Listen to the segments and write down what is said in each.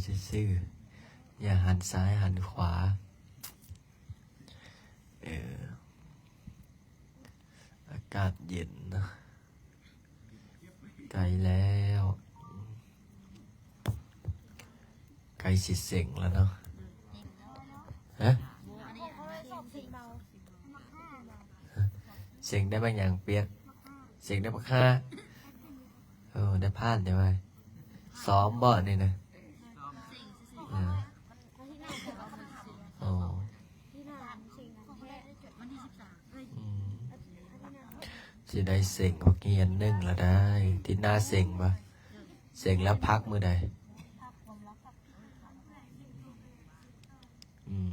ຊື່ໆ ຢ່າຫັນຊ້າຍຫັນຂວາ. ເອີ ອາກາດເຢັນເນາະ. ໃກ້ແລ້ວ ໃກ້ຊິເສັງແລ້ວເນາະ. ຮະ? ເສັງໄດ້ບັກຫຍັງປຽກ? ເສັງໄດ້ບັກຫ້າ. ເອີ ໄດ້ຜ່ານເດ້ວ່າ. ຊ້ອມບໍ່ນີ້ນະ? ເອີ ໂອ້ ອືມ ຊິໄດ້ເສັງບັກຮຽນໜຶ່ງລະໄດ້. ທິດໜ້າເສັງບໍ່? ເສັງແລ້ວພັກມື້ໃດ? ອືມ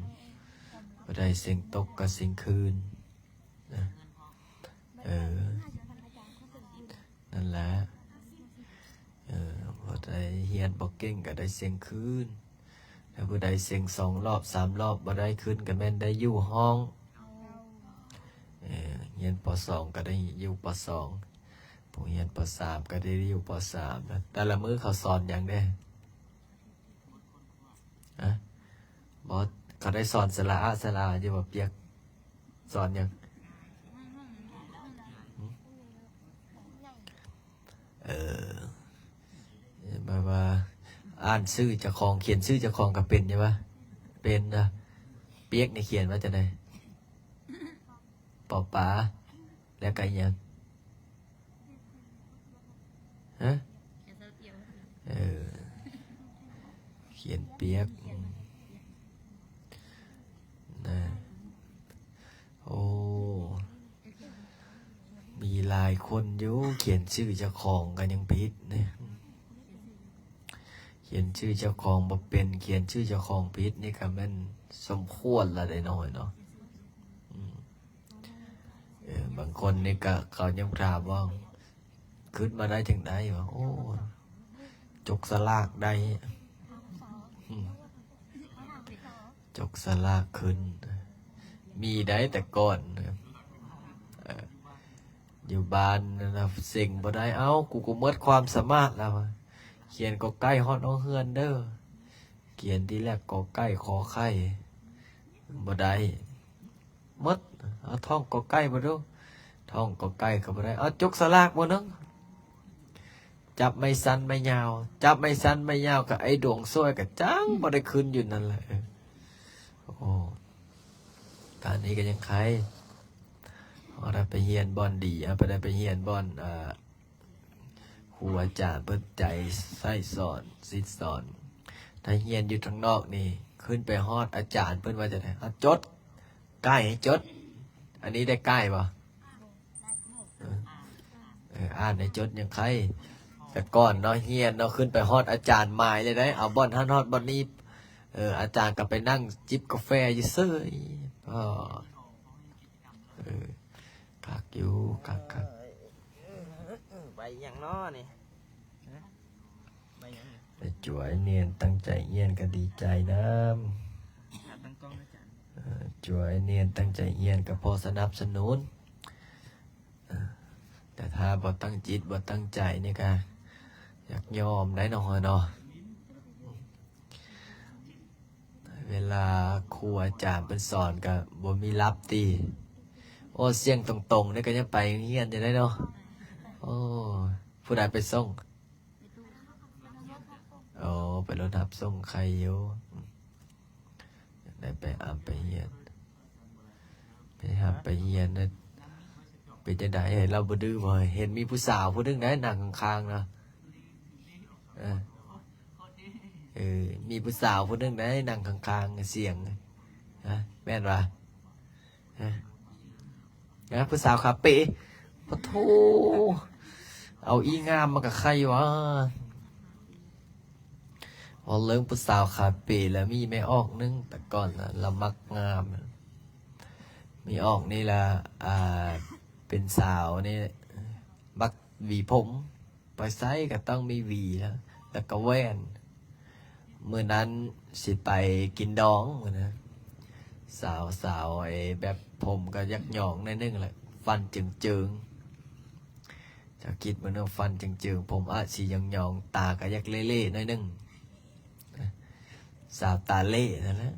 ບໍ່ໄດ້ເສັງຕົກກໍເສັງຄືນນະ. ເອີ ນັ້ນແຫຼະ. ເອີ ຜູ້ໃດຮຽນບໍ່ເກັ່ງກໍໄດ້ເສັງຄືນ, ແລະ ຜູ້ໃດເສັງສອງລອບສາມລອບບໍ່ໄດ້ຄືນ ກໍແມ່ນໄດ້ຢູ່ຫ້ອງ. ເອີ ຮຽນ ປໍສອງ ກໍໄດ້ຢູ່ ປໍສອງ, ຜູ້ຮຽນ ປໍສາມ ກໍໄດ້ຢູ່ ປໍສາມ. ແຕ່ລະມື້ເຂົາສອນຫຍັງແດ່? ຮະ? ບໍ່ ເຂົາໄດ້ສອນສະຫຼະອະສະຫຼະຢູ່ບໍ່ປຽກ? ສອນຫຍັງ? ເອີ ແບບວ່າອ່ານຊື່ເຈົ້າຂອງ ຂຽນຊື່ເຈົ້າຂອງກໍເປັນຢູ່ວະ? ເປັນນະ. ປຽກນີ້ຂຽນວ່າຈັ່ງໃດ? ປໍປາ ແລ້ວກໍອີ່ຫຍັງ? ຮະ? ເອີ ຂຽນປຽກ ອືມ ນະ. ໂອ້ ມີຫຼາຍຄົນຢູ່ ຂຽນຊື່ເຈົ້າຂອງກໍຍັງຜິດເດ້. ຂຽນຊື່ເຈົ້າຂອງບໍ່ເປັນ ຂຽນຊື່ເຈົ້າຂອງຜິດ ນີ້ກໍແມ່ນສົມຄວນລະໄດ໋ນ້ອຍເນາະ. ອືມ ເອີ ບາງຄົນນີ້ກໍ ເຂົາຍັງຖາມວ່າ ຂຶ້ນມາໄດ້ຈັ່ງໃດວະ? ໂອ້ ຈົກສະຫຼາກໄດ້ ອືມ ຈົກສະຫຼາກຂຶ້ນ ມີໄດ້ແຕ່ກ່ອນ ເອີ ຢູ່ບ້ານນັ້ນນະ ເສັງບໍ່ໄດ້. ເອົ້າ ກູກໍໝົດຄວາມສາມາດແລ້ວ ຂຽນ ກ ໄກ່ ຮອດ ຮອງເຮືອນເດີ ຂຽນທີແລກ ກ ໄກ່ ຂໍໄຂ່ ບໍ່ໄດ້. ໝົດ ເອົາ ທ່ອງ ກ ໄກ່ ບໍ່ດູ ທ່ອງ ກ ໄກ່ ກໍບໍ່ໄດ້. ເອົາ ຈົກສະຫຼາກບໍ່ໜຶ່ງ ຈັບໄມ້ສັ້ນໄມ້ຍາວ ຈັບໄມ້ສັ້ນໄມ້ຍາວ ກໍໄອ້ດວງຊ່ວຍ ກໍຈັ່ງບໍ່ໄດ້ຂຶ້ນຢູ່ນັ້ນແຫຼະ. ເອີ ໂອ້ ການນີ້ກໍຍັງໄຄ ເຮົາໄດ້ໄປຮຽນບ່ອນດີ ເຮົາໄດ້ໄປຮຽນບ່ອນ ເອີ ຄູອາຈານເພິ່ນໃຈໃສ່ສອນ ສິດສອນ. ຖ້າຮຽນຢູ່ທາງນອກນີ້ ຂຶ້ນໄປຮອດອາຈານເພິ່ນວ່າຈັ່ງໃດ? ເອົາ ຈົດ ໄກ່ໃຫ້ຈົດ. ອັນນີ້ໄດ້ໄກ່ບໍ່? ເອີ ເອີ ອ່ານໃຫ້ຈົດຍັງໄຄ. ແຕ່ກ່ອນເນາະ ຮຽນເນາະ ຂຶ້ນໄປຮອດອາຈານໝາຍເລີຍໄດ໋ ເອົາບ່ອນຫັ້ນຮອດບ່ອນນີ້. ເອີ ອາຈານກໍໄປນັ່ງຈິບກາແຟຢູ່ເສີຍ. ອໍ ເອີ ຄັກຢູ່ ຄັກໆ. ເອີ ໃບຫຍັງນໍນີ້? ຮະ? ໃບຫຍັງນີ້? ໄປຈົວໄອ້ນຽນຕັ້ງໃຈຮຽນກໍດີໃຈນຳ. ຫາຕັ້ງກ້ອງນະອາຈານ. ເອີ ຈົວໄອ້ນຽນຕັ້ງໃຈຮຽນກໍພໍສະໜັບສະໜູນ. ເອີ ແຕ່ຖ້າບໍ່ຕັ້ງຈິດບໍ່ຕັ້ງໃຈນີ້ກໍຢາກຍອມໄດ໋ນ້ອງເອີຍເນາະ. ເວລາຄູອາຈານເພິ່ນສອນກໍບໍ່ມີຫຼັບຕິ. ໂອ້ ສຽງຕົງໆນີ້ກໍຍັງໄປໂຮງຮຽນຢູ່ໄດ໋ເນາະ. ໂອ້ ຜູ້ໃດໄປສົ່ງ? ໂອ້ ໄປລົດຮັບສົ່ງ ໄຄຢູ່. ໄດ້ໄປອຳໄປຮຽນ ໄປຮຳໄປຮຽນນະ. ເປັນຈັ່ງໃດ ເຫັນລາວບໍ່ດື້ບໍ່? ເຫັນມີຜູ້ສາວຜູ້ໜຶ່ງໄດ໋ນັ່ງຂ້າງໆນະ. ເອີ ເອີ ມີຜູ້ສາວຜູ້ໜຶ່ງໄດ໋ນັ່ງຂ້າງໆ ສຽງ ຮະ ແມ່ນຫວາ? ຮະ ຮະ ຜູ້ສາວຂາເປ. ປະໂທ ເອົາອີ່ງາມມາກະໄຄຫວາ. ເວົ້າເລື່ອງຜູ້ສາວຂາເປ ລະມີແມ່ອອກໜຶ່ງ ແຕ່ກ່ອນນະ ລະມັກງາມ. ແມ່ອອກນີ້ລະ ອ່າ ເປັນສາວນີ້ ມັກຫວີຜົມ. ໄປໃສກໍຕ້ອງມີຫວີ ແລ້ວ ແລ້ວກໍແວ່ນ. ມື້ນັ້ນຊິໄປກິນດອງ ມື້ນັ້ນ ສາວ ສາວ ໄອ້ແບບຜົມກໍຢາກຫຍອງໜ້ອຍໜຶ່ງແຫຼະ ຟັນເຈິງໆ. ເຈົ້າຄິດເບິ່ງເນາະ ຟັນເຈິງໆ ຜົມອາດຊິຫຍອງໆ ຕາກໍຢາກເລ່ໆໜ້ອຍໜຶ່ງ. ສາວຕາເຫຼ້ນັ້ນແຫຼະ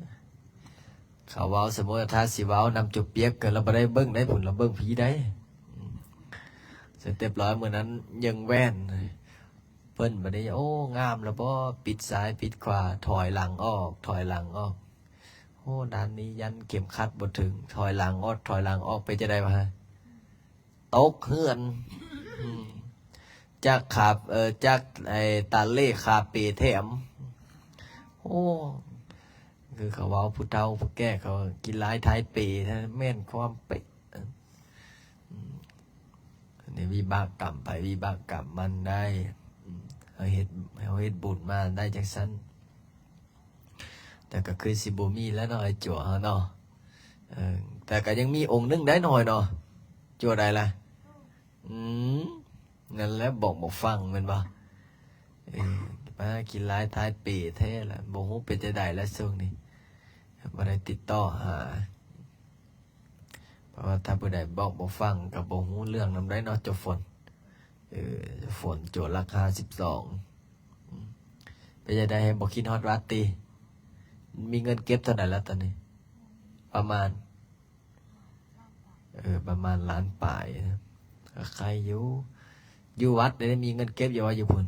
ເຂົາເວົ້າ ສົມມຸດວ່າຖ້າຊິເວົ້ານຳຈົວປຽກ ກໍລະບໍ່ໄດ້ເບິ່ງໄດ້ພຸ້ນ ລະເບິ່ງຜີໄດ້. ອືມ ເສັດຮຽບຮ້ອຍມື້ນັ້ນເຢິງແວ່ນ ເພິ່ນບັດນີ້ ໂອ້ ງາມລະບໍ ປິດຊ້າຍປິດຂວາ ຖອຍຫຼັງອອກ ຖອຍຫຼັງອອກ ໂອ້ ດ້ານນີ້ຢັນເຂັມຂັດບໍ່ເຖິງ ຖອຍຫຼັງອອກ ຖອຍຫຼັງອອກ ເປັນຈັ່ງໃດວະ? ຕົກເຮືອນ ອືມ ຈາກຂາ ເອີ ຈາກໄອ້ຕາເຫຼ້ຂາເປແຖມ ໂອ້ ຄືເຂົາເວົ້າ ຜູ້ເຖົ້າຜູ້ແກ່ເຂົາວ່າ ກິນຫຼາຍຖ່າຍເປ ແມ່ນຄວາມເປະ. ອືມ ອັນນີ້ວິບາກກຳໃຜວິບາກກຳມັນໄດ້ ອືມ ເຮົາເຮັດ ເຮົາເຮັດບຸນມາໄດ້ຈັ່ງຊັ້ນ. ແຕ່ກໍຄືຊິບໍ່ມີແລ້ວເນາະ ໄອ້ຈົວເຮົາເນາະ ເອີ ແຕ່ກໍຍັງມີອົງໜຶ່ງໄດ໋ນ້ອຍເນາະ ຈົວໃດລະ? ອືມ ນັ້ນແຫຼະ ບອກບໍ່ຟັງແມ່ນບໍ່? ເອີ ມາກິນຫຼາຍຖ່າຍເປແທ້ລະ ບໍ່ຮູ້ເປັນຈັ່ງໃດລະຊ່ວງນີ້ ບໍ່ໄດ້ຕິດຕໍ່ຫາ ເພາະວ່າຖ້າຜູ້ໃດບອກບໍ່ຟັງກໍບໍ່ຮູ້ເລື່ອງນຳໄດ໋ເນາະ ເຈົ້າຝົນ. ເອີ ຝົນ ໂຈລັກຫ້າສິບສອງ ອືມ ເປັນຈັ່ງໃດ ບໍ່ຄິດຮອດວັດຕິ? ມີເງິນເກັບເທົ່າໃດລະຕອນນີ້? ປະມານ ເອີ ປະມານລ້ານປາຍນະ ກໍໄຄຢູ່. ຢູ່ວັດໄດ້ມີເງິນເກັບຢູ່ບໍ່ ຢູ່ພຸ້ນ?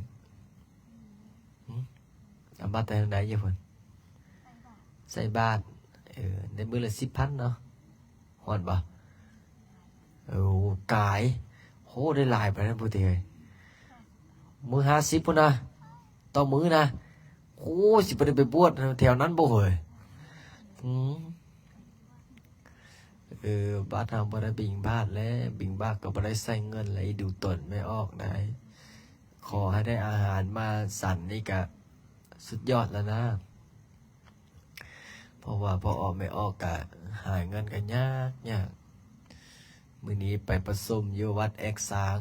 ຫຶ? ເອົາມາແຕ່ທາງໃດຢູ່ພຸ້ນ? ໃສ່ບາດ ເອີ ໄດ້ມື້ລະສິບພັນເນາະ ຮອດບໍ່? ໂອ້ ກາຍ ໂຫ ໄດ້ຫຼາຍປານນັ້ນພຸ້ນຕິເອີຍ ມື້ຫ້າສິບພຸ້ນນະ ຕໍ່ມື້ນະ ໂອ້ ຊິບໍ່ໄດ້ໄປບວດແຖວນັ້ນບໍ່ເຮີ້ຍ? ອືມ ເອີ ບາດເຮົາບໍ່ໄດ້ບິນທະບາດແລ້ວ ບິນທະບາດກໍບໍ່ໄດ້ໃຊ້ເງິນແລ້ວ ອີ່ດູຕົນແມ່ອອກໄດ້ ຂໍໃຫ້ໄດ້ອາຫານມາສັນນີ້ກະສຸດຍອດແລ້ວນະ. ເພາະວ່າພໍ່ອອກແມ່ອອກກະຫາເງິນກະຍາກ ຍາກ. ມື້ນີ້ໄປປະຊຸມຢູ່ວັດແອກຊາງ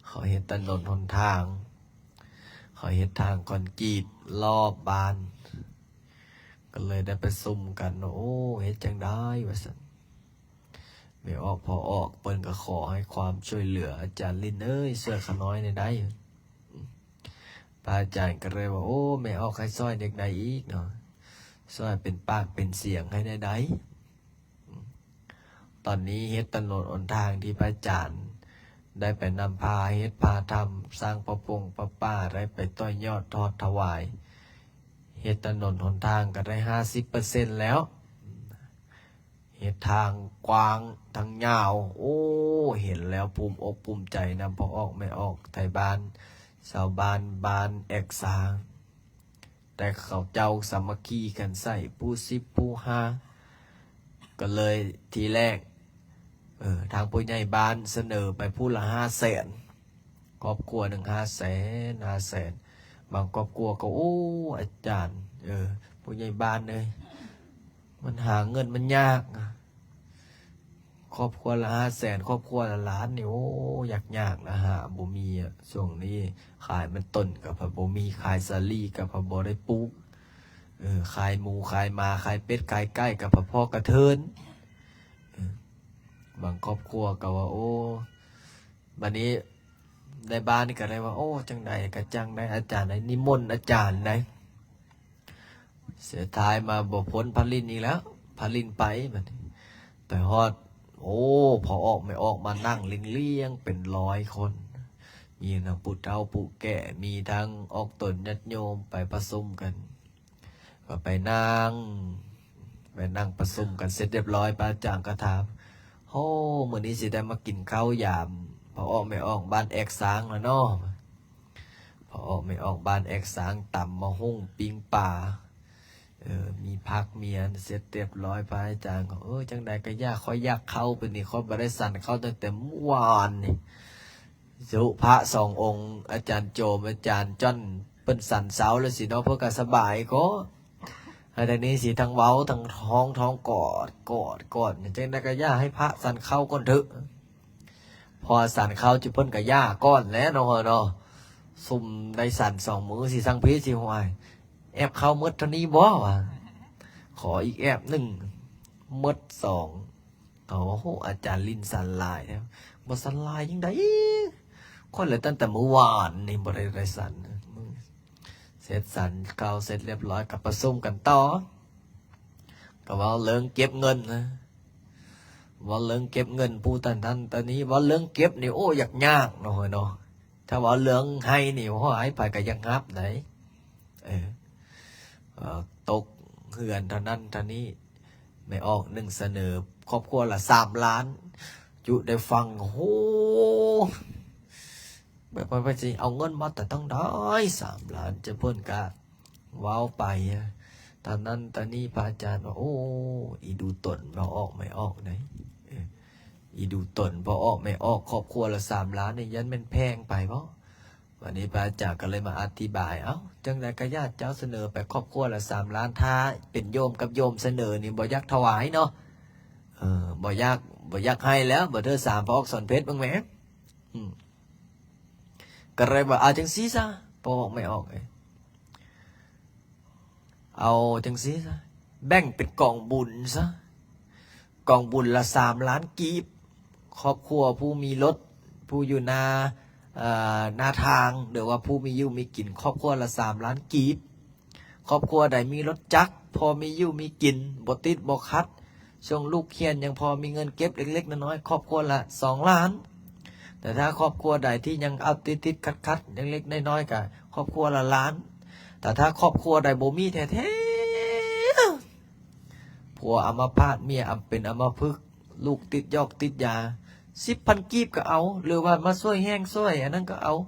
ເຂົາເຮັດຖະໜົນຫົນທາງ ເຂົາເຮັດທາງຄອນກຣີດລອບບ້ານ ກໍເລີຍໄດ້ປະຊຸມກັນວ່າ ໂອ້ ເຮັດຈັ່ງໃດວ່າຊັ້ນ. ແມ່ອອກ ພໍ່ອອກ ເພິ່ນກໍຂໍໃຫ້ຄວາມຊ່ວຍເຫຼືອ ອາຈານລິນເອີຍ ຊ່ວຍຂ້ານ້ອຍແດ່ໄດ໋. ພະອາຈານກໍເລີຍວ່າ ໂອ້ ແມ່ອອກໃຫ້ຊ່ອຍແນວໃດອີກເນາະ ຊ່ອຍເປັນປາກເປັນສຽງໃຫ້ແດ່ໄດ໋. ຕອນນີ້ເຮັດຖະໜົນຫົນທາງທີ່ພະອາຈານໄດ້ໄປນຳພາເຮັດພາທຳ ສ້າງພະປົງພະປ່າ ໄດ້ໄປຕໍ່ຍອດທອດຖວາຍ ເຮັດຖະໜົນຫົນທາງກໍໄດ້ຫ້າສິບເປີເຊັນແລ້ວ. ເຮັດທາງກວ້າງທາງຍາວ ໂອ້ ເຫັນແລ້ວພູມອົກພູມໃຈນຳພໍ່ອອກແມ່ອອກໄທບ້ານ ຊາວບ້ານບ້ານແອກຊາງ ແຕ່ເຂົາເຈົ້າສາມັກຄີກັນໃສ່ຜູ້ສິບຜູ້ຫ້າ ກໍເລີຍທີແລກ ເອີ ທາງຜູ້ໃຫຍ່ບ້ານສະເໜີໄປຜູ້ລະຫ້າແສນ ຄອບຄົວໜຶ່ງຫ້າແສນ ຫ້າແສນ ບາງຄອບຄົວກໍ ໂອ້ ອາຈານ ເອີ ຜູ້ໃຫຍ່ບ້ານເອີຍ ມັນຫາເງິນມັນຍາກ ຄອບຄົວລະຫ້າແສນ ຄອບຄົວລະລ້ານນີ້ ໂອ້ ຍາກໆ ລະຫາບໍ່ມີອະ ຊ່ວງນີ້ຂາຍມັນຕົ້ນກໍພັດບໍ່ມີ ຂາຍສາລີກໍພັດບໍ່ໄດ້ປູກ ເອີ ຂາຍໝູຂາຍໝາ ຂາຍເປັດຂາຍໄກ່ກໍພັດພໍກະເທີນ ເອີ ບາງຄອບຄົວກໍວ່າ ໂອ້ ບາດນີ້ໃນບ້ານນີ້ກໍໄດ້ວ່າ ໂອ້ ຈັ່ງໃດກໍຈັ່ງໃດ ອາຈານໄດ້ນິມົນອາຈານໄດ໋ ເສຍທ້າຍມາບໍ່ພົ້ນພະລິນອີກແລ້ວ ພະລິນໄປ ບາດນີ້ໄປຮອດ ໂອ້ ພໍ່ອອກແມ່ອອກມານັ່ງລຽງໆ ເປັນຮ້ອຍຄົນ ມີທັງຜູ້ເຖົ້າຜູ້ແກ່ ມີທັງອອກຕົນຍາດໂຍມໄປປະຊຸມກັນ ກໍໄປນັ່ງ ໄປນັ່ງປະຊຸມກັນເສັດຮຽບຮ້ອຍ ພະອາຈານກໍຖາມ ໂອ້ ມື້ນີ້ຊິໄດ້ມາກິນເຂົ້າຢາມພໍ່ອອກແມ່ອອກບ້ານແອກຊາງລະເນາະ ພໍ່ອອກແມ່ອອກບ້ານແອກຊາງ ຕຳໝາກຫຸ່ງ ປີ້ງປາ ເອີ ມີຜັກມີອັນເສັດຮຽບຮ້ອຍ ພະອາຈານກໍ ເອີ ຈັ່ງໃດກໍຢາກ ຂ້ອຍຢາກເຂົ້າ ບາດນີ້ຂ້ອຍບໍ່ໄດ້ສັນເຂົ້າຕັ້ງແຕ່ມື້ວານນີ້ ໂຈະພະສອງອົງ ອາຈານໂຈມ ອາຈານຈ້ອນ ເພິ່ນສັນເຊົ້າແລ້ວຊິເນາະ ເພິ່ນກໍສະບາຍກໍ ອັນນີ້ຊິທັງເວົ້າທັງຮ້ອງທ້ອງກອດ ກອດ ກອດ ຈັ່ງໃດກໍຢ່າໃຫ້ພະສັນເຂົ້າກ່ອນເຖາະ ເພາະວ່າສັນເຂົ້າຈຸເພິ່ນກໍຢ່າກ່ອນແຫຼະເນາະ ເນາະ ຊຸມໄດ້ສັນສອງມື້ຊິສັງເພຊິ ຫ້ວຍ ແອບເຂົ້າໝົດເທົ່ານີ້ບໍ່ ວ່າ ຂໍອີກແອບໜຶ່ງ ໝົດສອງ ເຂົາວ່າ ໂຫ ອາຈານຫຼິ້ນສັນຫຼາຍແທ້ ບໍ່ສັນຫຼາຍຈັ່ງໃດ ຂ້ອຍລະຕັ້ງແຕ່ມື້ວານນີ້ບໍ່ໄດ້ໄດ້ສັນ ມື້ ເສັດສັນຂ່າວເສັດລຽບຮ້ອຍ ກໍປະຊຸມກັນຕໍ່ ກໍເວົ້າເລື່ອງເກັບເງິນນະ ເວົ້າເລື່ອງເກັບເງິນຜູ້ນັ້ນນັ້ນຕານີ້ ເວົ້າເລື່ອງເກັບນີ້ ໂອ້ ຍາກຍາກເນາະ ເນາະ. ຖ້າເວົ້າເລື່ອງໃຫ້ນີ້ ໂອ້ຍ ໃຜກໍຢາກຮັບໄດ໋ ເອີ ເອີ ຕົກເຮືອນເທົ່ານັ້ນເທົ່ານີ້ ແມ່ອອກໜຶ່ງສະເໜີຄອບຄົວລະສາມລ້ານ ຈຸໄດ້ຟັງ ໂອ້ ແບບວ່າເພິ່ນຊິເອົາເງິນມາແຕ່ທາງໃດສາມລ້ານ ຈະເພິ່ນກະເວົ້າໄປ ຕານັ້ນຕານີ້ ພະອາຈານວ່າ ໂອ້ ອີ່ດູຕົນ ບໍ່ອອກແມ່ອອກໄດ໋ ເອີ ອີ່ດູຕົນ ບໍ່ອອກແມ່ອອກ ຄອບຄົວລະສາມລ້ານນີ້ ຢ້ານແມ່ນແພງໄປບໍ່? ບາດນີ້ພະອາຈານກໍເລີຍມາອະທິບາຍ ເອົ້າ ຈັ່ງໃດກໍຍາດເຈົ້າສະເໜີໄປຄອບຄົວລະສາມລ້ານ ຖ້າເປັນໂຍມກັບໂຍມສະເໜີນີ້ບໍ່ຢາກຖວາຍເນາະ ເອີ ບໍ່ຢາກ ບໍ່ຢາກໃຫ້ແລ້ວ ບໍ່ເທີສາມ ພະອອກສອນເພັດເບິ່ງແໝ ອືມ ກໍເລີຍວ່າ ເອົາຈັ່ງຊີ້ຊະ ພະອອກແມ່ອອກເອີຍ ເອົາຈັ່ງຊີ້ຊະ ແບ່ງເປັນກອງບຸນຊະ ກອງບຸນລະສາມລ້ານກີບ ຄອບຄົວຜູ້ມີລົດ ຜູ້ຢູ່ໜ້າ ເອີ ໜ້າທາງ ຫຼືວ່າຜູ້ມີຢູ່ມີກິນ ຄອບຄົວລະສາມລ້ານກີບ ຄອບຄົວໃດມີລົດຈັກ ພໍມີຢູ່ມີກິນ ບໍ່ຕິດບໍ່ຂັດ ສົ່ງລູກຮຽນຍັງພໍມີເງິນເກັບເລັກໆນ້ອຍໆ ຄອບຄົວລະສອງລ້ານ ແຕ່ຖ້າຄອບຄົວໃດທີ່ຍັງເອົາຕິດໆຂັດໆ ເລັກໆນ້ອຍໆ ກະຄອບຄົວລະລ້ານ ແຕ່ຖ້າຄອບຄົວໃດບໍ່ມີແທ້ໆ ຜົວອຳມະພາດ ເມຍອຳ ເປັນອຳມະພຶກ ລູກຕິດຢອກຕິດຢາ ສິບພັນກີບກໍເອົາ ຫຼືວ່າມາຊ່ວຍແຮງຊ່ວຍອັນນັ້ນກໍເອົາ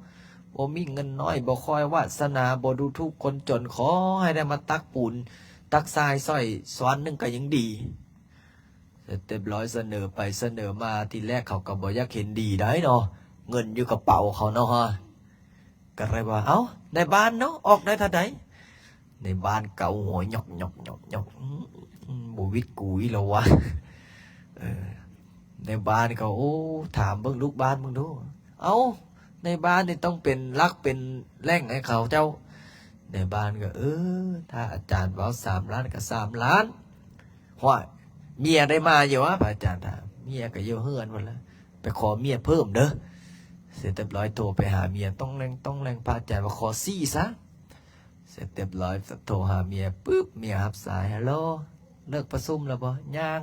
ບໍ່ມີເງິນນ້ອຍ ບໍ່ຄ່ອຍວາສະໜາ ບໍ່ດູຖູກຄົນຈົນ ຂໍໃຫ້ໄດ້ມາຕັກປູນ ຕັກຊາຍຊ່ອຍສ່ວນໜຶ່ງກໍຍັງດີ. ເສັດຮຽບຮ້ອຍ ສະເໜີໄປສະເໜີມາ ທີແລກເຂົາກໍບໍ່ຢາກເຫັນດີໃດ໋ເນາະ ເງິນຢູ່ກະເປົາເຂົາເນາະ ກໍເລີຍວ່າ ເອົ້າ ນາຍບ້ານເນາະ ອອກໄດ້ເທົ່າໃດ? ນາຍບ້ານເກົາຫົວຫຍອກໆໆ ອືມ ບໍ່ວິດກູອີກແລ້ວວະ ເອີ ນາຍບ້ານກໍ ໂອ້ ຖາມເບິ່ງລູກບ້ານເບິ່ງດູ ເອົ້າ ນາຍບ້ານນີ້ຕ້ອງເປັນຫຼັກເປັນແຫຼ່ງໃຫ້ເຂົາເຈົ້າ ນາຍບ້ານກໍ ເອີ ຖ້າອາຈານເວົ້າສາມລ້ານກໍສາມລ້ານ ຫ້ວຍ ເມຍໄດ້ມາຢູ່ຫວາ ພະອາຈານຖາມ ເມຍກໍຢູ່ເຮືອນພຸ້ນລະ ໄປຂໍເມຍເພີ່ມເດີ ເສັດຮຽບຮ້ອຍ ໂທໄປຫາເມຍ ຕ້ອງແລ່ງຕ້ອງແລ່ງ ພະອາຈານວ່າຂໍສີ່ຊະ ເສັດຮຽບຮ້ອຍ ໂທຫາເມຍປຶບ ເມຍຮັບສາຍ ຮັລໂຫຼ ເລີກປະຊຸມແລ້ວບໍ່? ຍັງ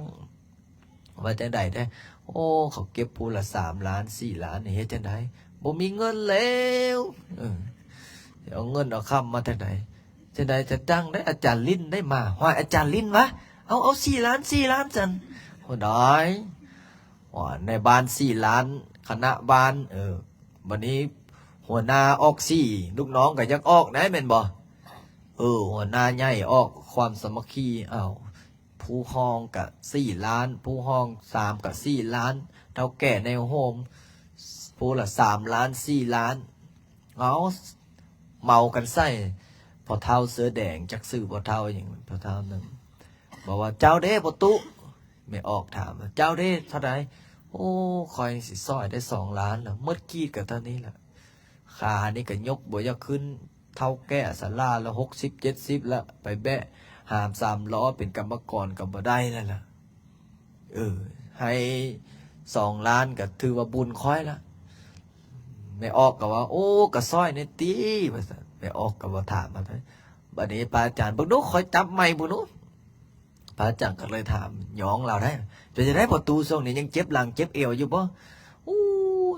ວ່າຈັ່ງໃດແທ້? ໂອ້ ເຂົາເກັບຜູ້ລະສາມລ້ານ ສີ່ລ້ານ ນີ້ເຮັດຈັ່ງໃດ? ບໍ່ມີເງິນແລ້ວ ເອີ ຊິເອົາເງິນເອົາຄຳມາຈາກໃດ? ຈັ່ງໃດຈະຈັ່ງໄດ້ ອາຈານລິນໄດ້ມາ ຫ້ວຍ ອາຈານລິນຫວາ? ເອົາ ເອົາ ສີ່ລ້ານ ສີ່ລ້ານຊັ້ນ ໂອ້ ໄດ້ ວ່ານາຍບ້ານສີ່ລ້ານ ຄະນະບ້ານ ເອີ ບັດນີ້ຫົວໜ້າອອກສີ່ ລູກນ້ອງກໍຢາກອອກໄດ້ແມ່ນບໍ່? ເອີ ຫົວໜ້າໃຫຍ່ອອກ ຄວາມສາມັກຄີ ເອົ້າ ຜູ້ຮອງກະສີ່ລ້ານ ຜູ້ຮອງສາມກະສີ່ລ້ານ ເຖົ້າແກ່ແນວໂຮມ ຜູ້ລະສາມລ້ານ ສີ່ລ້ານ ເອົາ ເມົາກັນໃສ່ ພໍ່ເຖົ້າເສື້ອແດງ ຈັກຊື່ພໍ່ເຖົ້າຫຍັງ ພໍ່ເຖົ້າໜຶ່ງ ບອກວ່າ ເຈົ້າເດ້ພໍ່ຕູ້? ແມ່ອອກຖາມວ່າ ເຈົ້າເດ້ເທົ່າໃດ? ໂອ້ ຂ້ອຍຊິຊ່ອຍໄດ້ສອງລ້ານລະ ໝົດກີດກໍເທົ່ານີ້ລະ ຂານີ້ກໍຍົກບໍ່ຢາກຂຶ້ນ ເຖົ້າແກ່ຊະລາລະ ຫົກສິບເຈັດສິບລະ ໄປແບກຫາມສາມລໍ້ເປັນກຳມະກອນກໍບໍ່ໄດ້ແລ້ວລະ ເອີ ໃຫ້ສອງລ້ານກໍຖືວ່າບຸນຂ້ອຍລະ ແມ່ອອກກໍວ່າ ໂອ້ ກໍຊ່ອຍແດ່ຕິ ວ່າຊັ້ນ ແມ່ອອກກໍບໍ່ຖາມມາ ບັດນີ້ພະອາຈານ ເບິ່ງດູ ຂ້ອຍຈັບໄມ້ເບິ່ງດູ ພະອາຈານກໍເລີຍຖາມ ຍ້ອງລາວໄດ້ ເປັນຈັ່ງໃດພໍ່ຕູ້ ຊ່ວງນີ້ຍັງເຈັບຫຼັງເຈັບເອວຢູ່ບໍ່? ໂອ້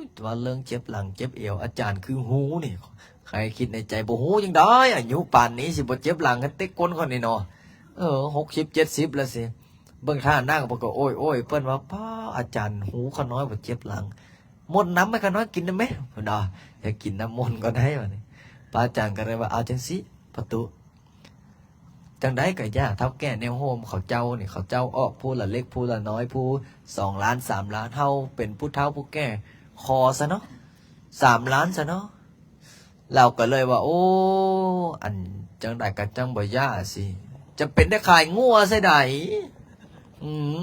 ຍ ວ່າເລື່ອງເຈັບຫຼັງເຈັບເອວ ອາຈານຄືຮູ້ນີ້ ໃຄຄິດໃນໃຈ ບໍ່ຮູ້ຈັ່ງໃດ ອາຍຸປານນີ້ຊິບໍ່ເຈັບຫຼັງ ເຕັກກົ້ນຂ້ອຍນີ້ເນາະ ເອີ ຫົກສິບເຈັດສິບແລ້ວຊິ ເບິ່ງທ່ານັ່ງເພິ່ນກໍໂອ້ຍໆ ເພິ່ນວ່າ ປ້າ ອາຈານຮູ້ຂ້ານ້ອຍວ່າເຈັບຫຼັງ ໝົດນ້ຳໃຫ້ຂ້ານ້ອຍກິນໄດ້ໄໝ? ເພິ່ນວ່າ ຢາກກິນນ້ຳມົນກໍໄດ້ ບາດນີ້ ພະອາຈານກໍເລີຍວ່າ ເອົາຈັ່ງຊີ້ ພໍ່ຕູ້ ຈັ່ງໃດກໍຢ່າ ເຖົ້າແກ່ແນວໂຮມເຂົາເຈົ້ານີ້ ເຂົາເຈົ້າອອກຜູ້ລະເລັກຜູ້ລະນ້ອຍ ຜູ້ສອງລ້ານ ສາມລ້ານ ເຮົາເປັນຜູ້ເຖົ້າຜູ້ແກ່ ຂໍຊະເນາະ ສາມລ້ານຊະເນາະ ລາວກໍເລີຍວ່າ ໂອ້ ອັນຈັ່ງໃດກໍຈັ່ງບໍ່ຢ່າຊິ ຈຳເປັນໄດ້ຂາຍງົວໃສ່ໃດ ອືມ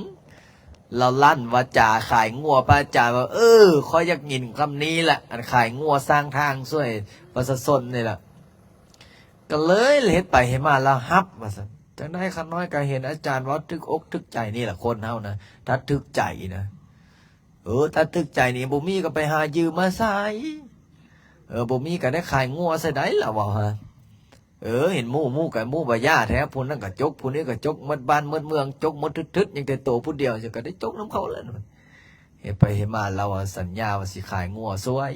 ລາວລັ່ນວາຈາຂາຍງົວ ພະອາຈານວ່າ ເອີ ຂ້ອຍຢາກຍິນຄຳນີ້ລະ ອັນຂາຍງົວສ້າງທາງຊ່ວຍປະຊາຊົນນີ້ລະ ກໍເລີຍເຮັດໄປເຮັດມາລາວຮັບວ່າຊັ້ນ ຈັ່ງໃດຂ້ານ້ອຍກໍເຫັນອາຈານເວົ້າຖືກອົກຖືກໃຈ ນີ້ລະຄົນເຮົານະ ຖ້າຖືກໃຈນະ ເອີ ຖ້າຖືກໃຈນີ້ ບໍ່ມີກໍໄປຫາຢືມມາໃຊ້ ເອີ ບໍ່ມີກໍໄດ້ຂາຍງົວໃສ່ໃດລະ ເວົ້າຫາ ເອີ ເຫັນໝູ່ ໝູ່ກໍໝູ່ບໍ່ຢ່າແທ້ ຜູ້ນັ້ນກໍຈົກ ຜູ້ນີ້ກໍຈົກ ໝົດບ້ານໝົດເມືອງ ຈົກໝົດທຶດໆ ຍັງແຕ່ໂຕຜູ້ດຽວ ຈັ່ງກໍໄດ້ຈົກນຳເຂົາແລ້ວ. ເຮັດໄປເຮັດມາ ລາວວ່າສັນຍາວ່າຊິຂາຍງົວຊ່ວຍ.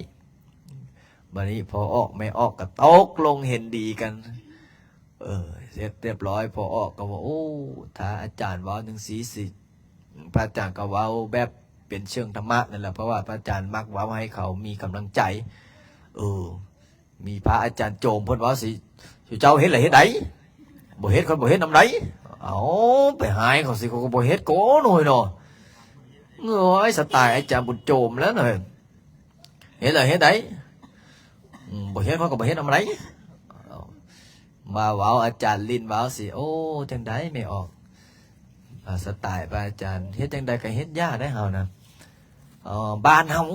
ບັດນີ້ພໍ່ອອກແມ່ອອກກໍຕົກລົງເຫັນດີກັນ. ເອີ ເສັດຮຽບຮ້ອຍ ພໍ່ອອກກໍວ່າ ໂອ້ ຖ້າອາຈານເວົ້າຈັ່ງຊີ້ ຊິ ພະອາຈານກໍເວົ້າແບບເປັນເຊີງທຳມະນັ້ນແຫຼະ ເພາະວ່າພະອາຈານມັກເວົ້າໃຫ້ເຂົາມີກຳລັງໃຈ. ເອີ ມີພະອາຈານໂຈມເພິ່ນເວົ້າຊິ ເຈົ້າເຮັດລະເຮັດໃດ? ບໍ່ເຮັດ ຂ້ອຍບໍ່ເຮັດນຳໃດ. ເອົ້າ ໄປຫາຍເຂົາຊິ ເຂົາກໍບໍ່ເຮັດກໍໜ້ອຍເນາະ. ໂອ້ຍ ສະໄຕລ໌ອາຈານບຸນໂຈມແລ້ວນະ. ເຮັດລະເຮັດໃດ? ອືມ ບໍ່ເຮັດ ຂ້ອຍກໍບໍ່ເຮັດນຳໃດ. ມາເວົ້າ ອາຈານຫຼິ້ນເວົ້າຊິ ໂອ້ ຈັ່ງໃດແມ່ອອກ? ອາ ສະໄຕລ໌ພະອາຈານ ເຮັດຈັ່ງໃດກໍເຮັດ ຢ່າໄດ້ເຮົານະ. ເອີ ບ້ານເຮົາ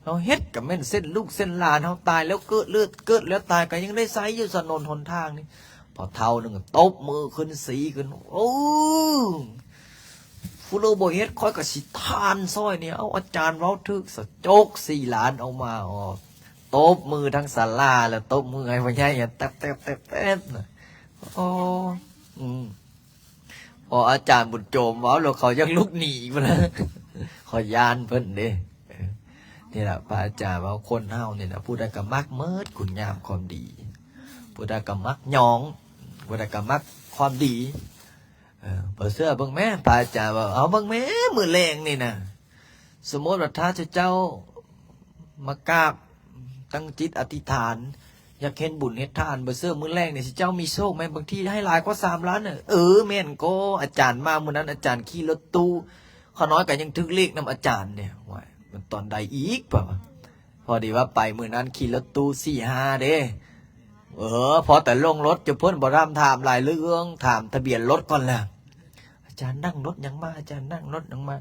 ເຮົາເຮັດກໍແມ່ນເຊັ່ນລູກເຊັ່ນຫຼານເຮົາຕາຍແລ້ວເກີດ ເກີດແລ້ວຕາຍ ກໍຍັງໄດ້ໃຊ້ຢູ່ຖະໜົນຫົນທາງນີ້. ພໍເຖົ້າໜຶ່ງຕົບມືຂຶ້ນ ຊີ້ຂຶ້ນ ໂອ້ ຜູ້ໃດບໍ່ເຮັດ ຂ້ອຍກໍຊິທານຊ່ອຍນີ້. ເອົ້າ ອາຈານເວົ້າຖືກ ສະຈົກສີ່ລ້ານອອກມາ ໂອ້ ຕົບມືທັງສາລາ ແລ້ວຕົບມືໃຫ້ພໍ່ໃຫຍ່ ແຕັບໆໆໆ. ໂອ້ ອືມ ພໍອາຈານບຸນໂຈມເວົ້າແລ້ວ ເຂົາຢາກລຸກໜີພຸ້ນນະ ເຂົາຢ້ານເພິ່ນເດ້. ເອີ ນີ້ລະ ພະອາຈານເວົ້າ ຄົນເຮົານີ້ນະ ຜູ້ໃດກໍມັກໝົດຄຸນງາມຄວາມດີ ຜູ້ໃດກໍມັກຍ້ອງ ຜູ້ໃດກໍມັກຄວາມດີ. ເອີ ບໍ່ເຊື່ອເບິ່ງແມ້ ພະອາຈານເວົ້າ ເອົາເບິ່ງແມ້ ມື້ແລງນີ້ນະ ສົມມຸດວ່າຖ້າເຈົ້າມາກາບຕັ້ງຈິດອະທິຖານ ຢາກເຮັດບຸນເຮັດທານ ບໍ່ເຊື່ອມື້ແລງນີ້ ເຈົ້າມີໂຊກແມ່ນ ບາງທີໃຫ້ຫຼາຍກວ່າສາມລ້ານນະ. ເອີ ແມ່ນກໍ ອາຈານມາມື້ນັ້ນ ອາຈານຂີ່ລົດຕູ້ ຂ້ານ້ອຍກໍຍັງຖືກເລກນຳອາຈານເດ້. ໂອ້ຍ ມັນຕອນໃດອີກ ເພາະວ່າ ພໍດີວ່າໄປມື້ນັ້ນຂີ່ລົດຕູ້ສີ່ຫ້າເດ້. ເອີ ພໍແຕ່ລົງລົດຈຸພຸ້ນ ບໍ່ທັນຖາມຫຼາຍເລື່ອງ ຖາມທະບຽນລົດກ່ອນແຫຼະ. ອາຈານນັ່ງລົດຫຍັງມາ? ອາຈານນັ່ງລົດຫຍັງມາ?